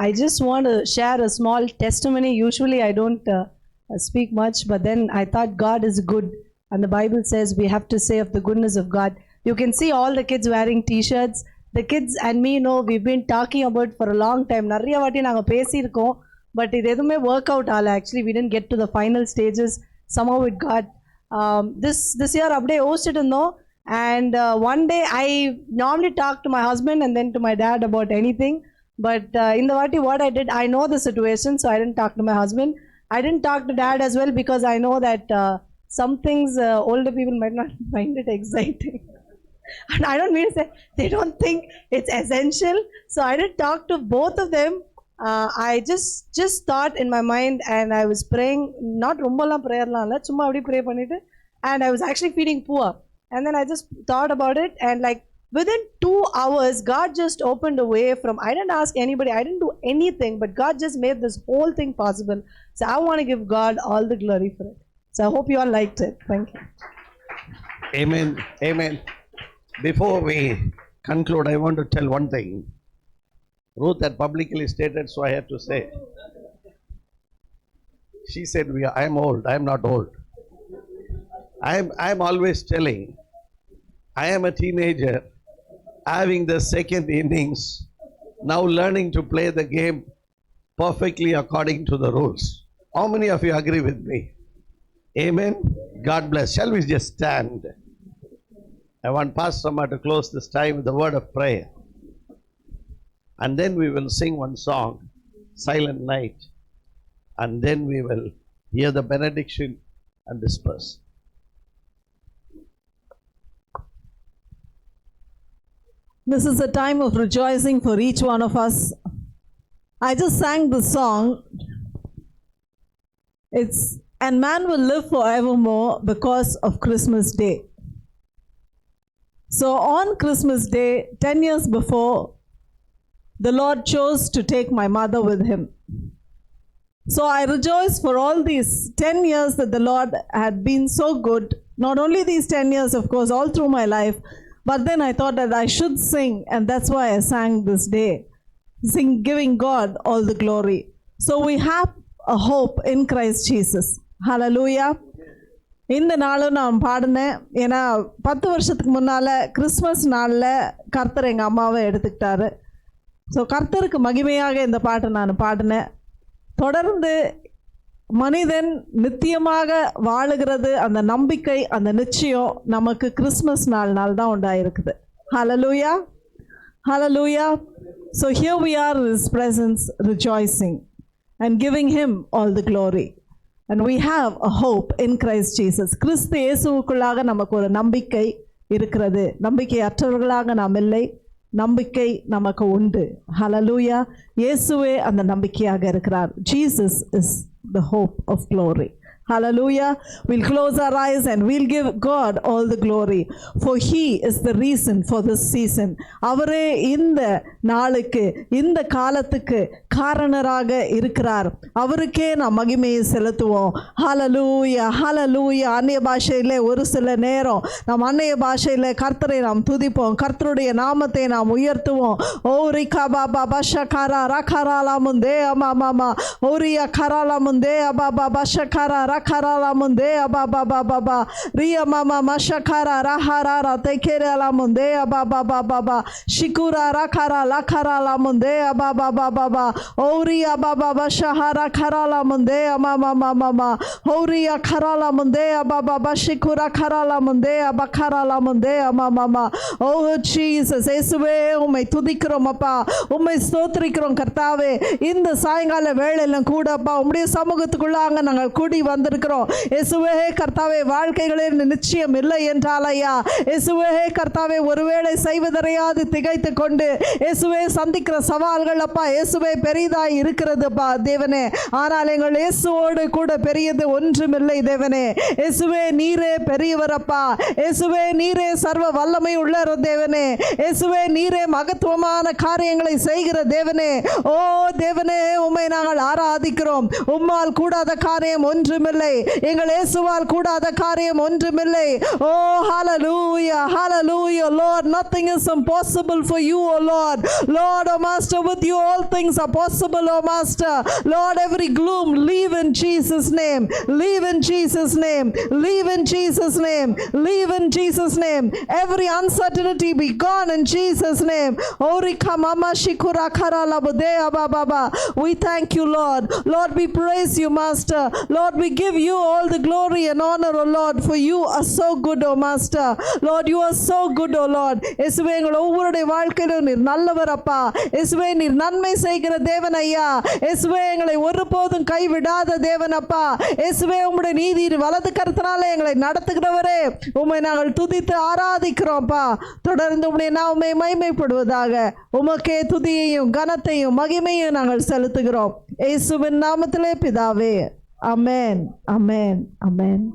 I just want to share a small testimony. Usually I don't, uh, uh, speak much, but then I thought God is good. And the Bible says we have to say of the goodness of God. You can see all the kids wearing T-shirts. The kids and me know we've been talking about for a long time. நிறைய வாட்டி நாங்க பேசியிருக்கோம், but இது எதுவுமே work out ஆல. Actually, we didn't get to the final stages. Somehow it got, um, this, this year அப்படியே யோசிச்சுட்டு இருந்தோம். And, uh, one day I normally talk to my husband and then to my dad about anything. But, uh, இந்த வாட்டி what I did, I know the situation, so I didn't talk to my husband. I didn't talk to dad as well because I know that, uh, some things, uh, older people might not find it exciting. And I don't mean to say they don't think it's essential. So I did talk to both of them. Uh, I just, just thought in my mind and I was praying, not, ரொம்பலாம் ப்ரேயர்லாம் இல்லை, சும்மா அப்படியே ப்ரே பண்ணிட்டு, and I was actually feeling poor. And then I just thought about it, and, like, within two hours, God just opened a way from, I didn't ask anybody, I didn't do anything, but God just made this whole thing possible. So I want to give God all the glory for it. So I hope you all liked it. Thank you. Amen. Amen. Before we conclude, I want to tell one thing. Ruth had publicly stated, so I had to say. She said, "We are, I am old." I am not old. I am, I am always telling, I am a teenager having the second innings, now learning to play the game perfectly according to the rules. How many of you agree with me? Amen. God bless. Shall we just stand? I want Pastor Ma to close this time with a word of prayer. And then we will sing one song, Silent Night. And then we will hear the benediction and disperse. This is a time of rejoicing for each one of us. I just sang the song. It's, "And man will live forevermore because of Christmas Day." So on Christmas Day, ten years before, the Lord chose to take my mother with him. So I rejoice for all these ten years that the Lord had been so good. Not only these ten years, of course, all through my life, but then I thought that I should sing, and that's why I sang this day. Sing, giving God all the glory. So we have a hope in Christ Jesus. Hallelujah. இந்த நாளும் நான் பாடினேன். ஏன்னா, பத்து வருஷத்துக்கு முன்னால கிறிஸ்மஸ் நாள்ல கர்த்தர் எங்க அம்மாவை எடுத்துக்கிட்டாரு. ஸோ, கர்த்தருக்கு மகிமையாக இந்த பாட்டை நான் பாடினேன். தொடர்ந்து மனிதன் நித்தியமாக வாழுகிறது, அந்த நம்பிக்கை, அந்த நிச்சயம் நமக்கு கிறிஸ்மஸ் நாள், நாள் தான் உண்டாயிருக்குது. ஹalleluya. Hallelujah. So here we are in his presence, rejoicing and giving him all the glory. And we have a hope in Christ Jesus. கிறிஸ்து இயேசுவுக்குள்ளாக நமக்கு ஒரு நம்பிக்கை இருக்கிறது. நம்பிக்கை அற்றவர்களாக நாம் இல்லை. நம்பிக்கை நமக்கு உண்டு. Hallelujah. இயேசுவே அந்த நம்பிக்கையாக இருக்கிறார். Jesus is the hope of glory. Hallelujah. We'll close our eyes and we'll give God all the glory. For he is the reason for this season. அவரே இந்த நாளுக்கு, இந்த காலத்துக்கு காரணராக இருக்கிறார். அவருக்கே நாம் மகிமையை செலுத்துவோம். Hallelujah, hallelujah. அந்நிய பாஷையிலே ஒரு சில நேரம் நாம் அந்நிய பாஷையிலே கர்த்தரை நாம் துதிப்போம், கர்த்தருடைய நாமத்தை நாம் உயர்த்துவோம். ஓ ரிகா பாபா பஷகரா ரகரா லாமுந்தே அமா மாமா. ஓ ரியா கரா லாமுந்தே அபா பாபா ஷகரா ரகரா லாமுந்தே அபா பாபா பாபா. ரியா மாமா மஷகரா ரஹரா ரா தேகேரா லாமுந்தே அபா பாபா Baba. Shikura rakara lakara lamunde ababa baba ba. Oria baba ba shahara kara lamunde amama mama ma. Oria kara lamunde ababa ba shikura kara lamunde abakara lamunde amama ma. Oh Jesus, இயேசுவே, உம்மை துதிக்கிறோம் அப்பா, உம்மை ஸ்தோத்திரிக்கிறோம் கர்த்தாவே. இந்த சாயங்கால வேளையிலும் கூட அப்பா, உம்முடைய சமூகத்துக்குள்ளாக நாங்கள் கூடி வந்திருக்கிறோம். இயேசுவே கர்த்தாவே, வாழ்க்கைகளில் நிச்சயம் இல்லை என்றால் ஐயா, இயேசுவே கர்த்தாவே, ஒருவேளை செய்வதறியாது திகைத்து கொண்டு, இயேசுவே, சந்திக்கிற சவால்கள் அப்பா, இயேசுவே, பெரிதாய் இருக்கிறதுப்பா தேவனே. ஆனால் எங்கள் இயேசுவோடு கூட பெரியது ஒன்றுமில்லை தேவனே. இயேசுவே, நீரே பெரியவரப்பா. இயேசுவே, நீரே சர்வ வல்லமை உள்ள தேவனே. இயேசுவே, நீரே மகத்துவமான காரியங்களை செய்கிற தேவனே. ஓ தேவனே, உம்மை நாங்கள் ஆராதிக்கிறோம். உம்மால் கூடாத காரியம் ஒன்றுமில்லை. எங்கள் இயேசுவால் கூடாத காரியம் ஒன்றுமில்லை. Oh, hallelujah, hallelujah. Lord, nothing is impossible for you, oh Lord. Lord, oh Master, with you all things are possible, oh Master. Lord, every gloom, leave in Jesus' name. Leave in Jesus' name. Leave in Jesus' name. Leave in Jesus' name. Every uncertainty be gone in Jesus' name. Orika mama shikura kara labudea ba ba ba. We thank you, Lord. Lord, we praise you, Master. Lord, we give you all the glory and honor, oh Lord, for you are so good, oh Master. Lord, you are so good, oh Lord. இயேசுவே, எங்கள் ஒவ்வொருடைய வாழ்க்கையிலும் நீர் நல்லவர் அப்பா. இயேசுவே, நீர் நன்மை செய்கிற தேவன் ஐயா. இயேசுவே, எங்களை ஒருபோதும் கைவிடாத தேவன் அப்பா. இயேசுவே, உம்முடைய நீதியின் வலது கரத்தினால எங்களை நடத்துகிறவரே, உம்மை நாங்கள் துதித்து ஆராதிக்கிறோம் அப்பா. தொடர்ந்து உம்முடைய நாமமே மகிமைப்படுவதாக. உமக்கே துதியையும் கனத்தையும் மகிமையும் நாங்கள் செலுத்துகிறோம். இயேசுவின் நாமத்திலே பிதாவே. ஆமென், ஆமென், ஆமென்.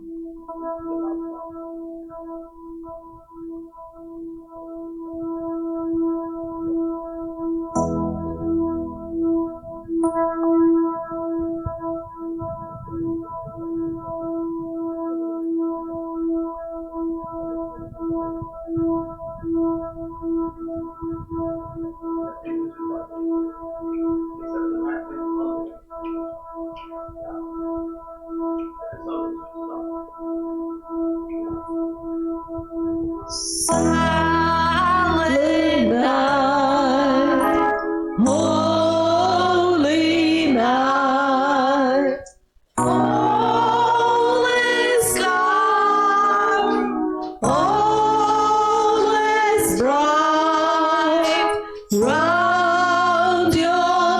Silent night, holy night, all is calm, all is bright, round your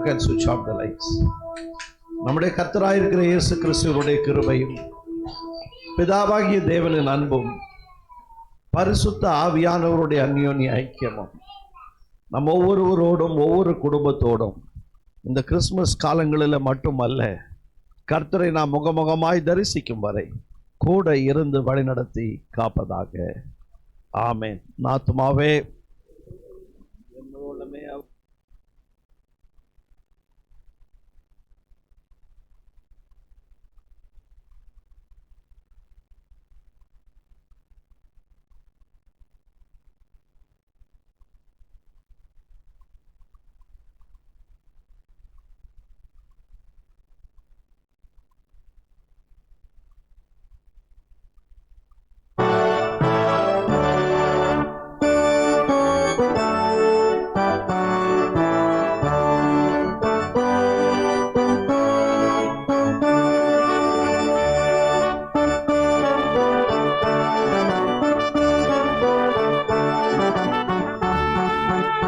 And switch off the lights. நம்முடைய கர்த்தராயிருக்கிற இயேசு கிறிஸ்துவனுடைய கிருபையும், பிதாவாகிய தேவனின் அன்பும், பரிசுத்த ஆவியானவருடைய அந்யோன்ய ஐக்கியமும் நம்ம ஒவ்வொருவரோடும், ஒவ்வொரு குடும்பத்தோடும் இந்த கிறிஸ்துமஸ் காலங்களில் மட்டுமல்ல, கர்த்தரை நாம் முகமுகமாய் தரிசிக்கும் வரை கூட இருந்து வழிநடத்தி காப்பதாக. ஆமென். என் ஆத்துமாவே,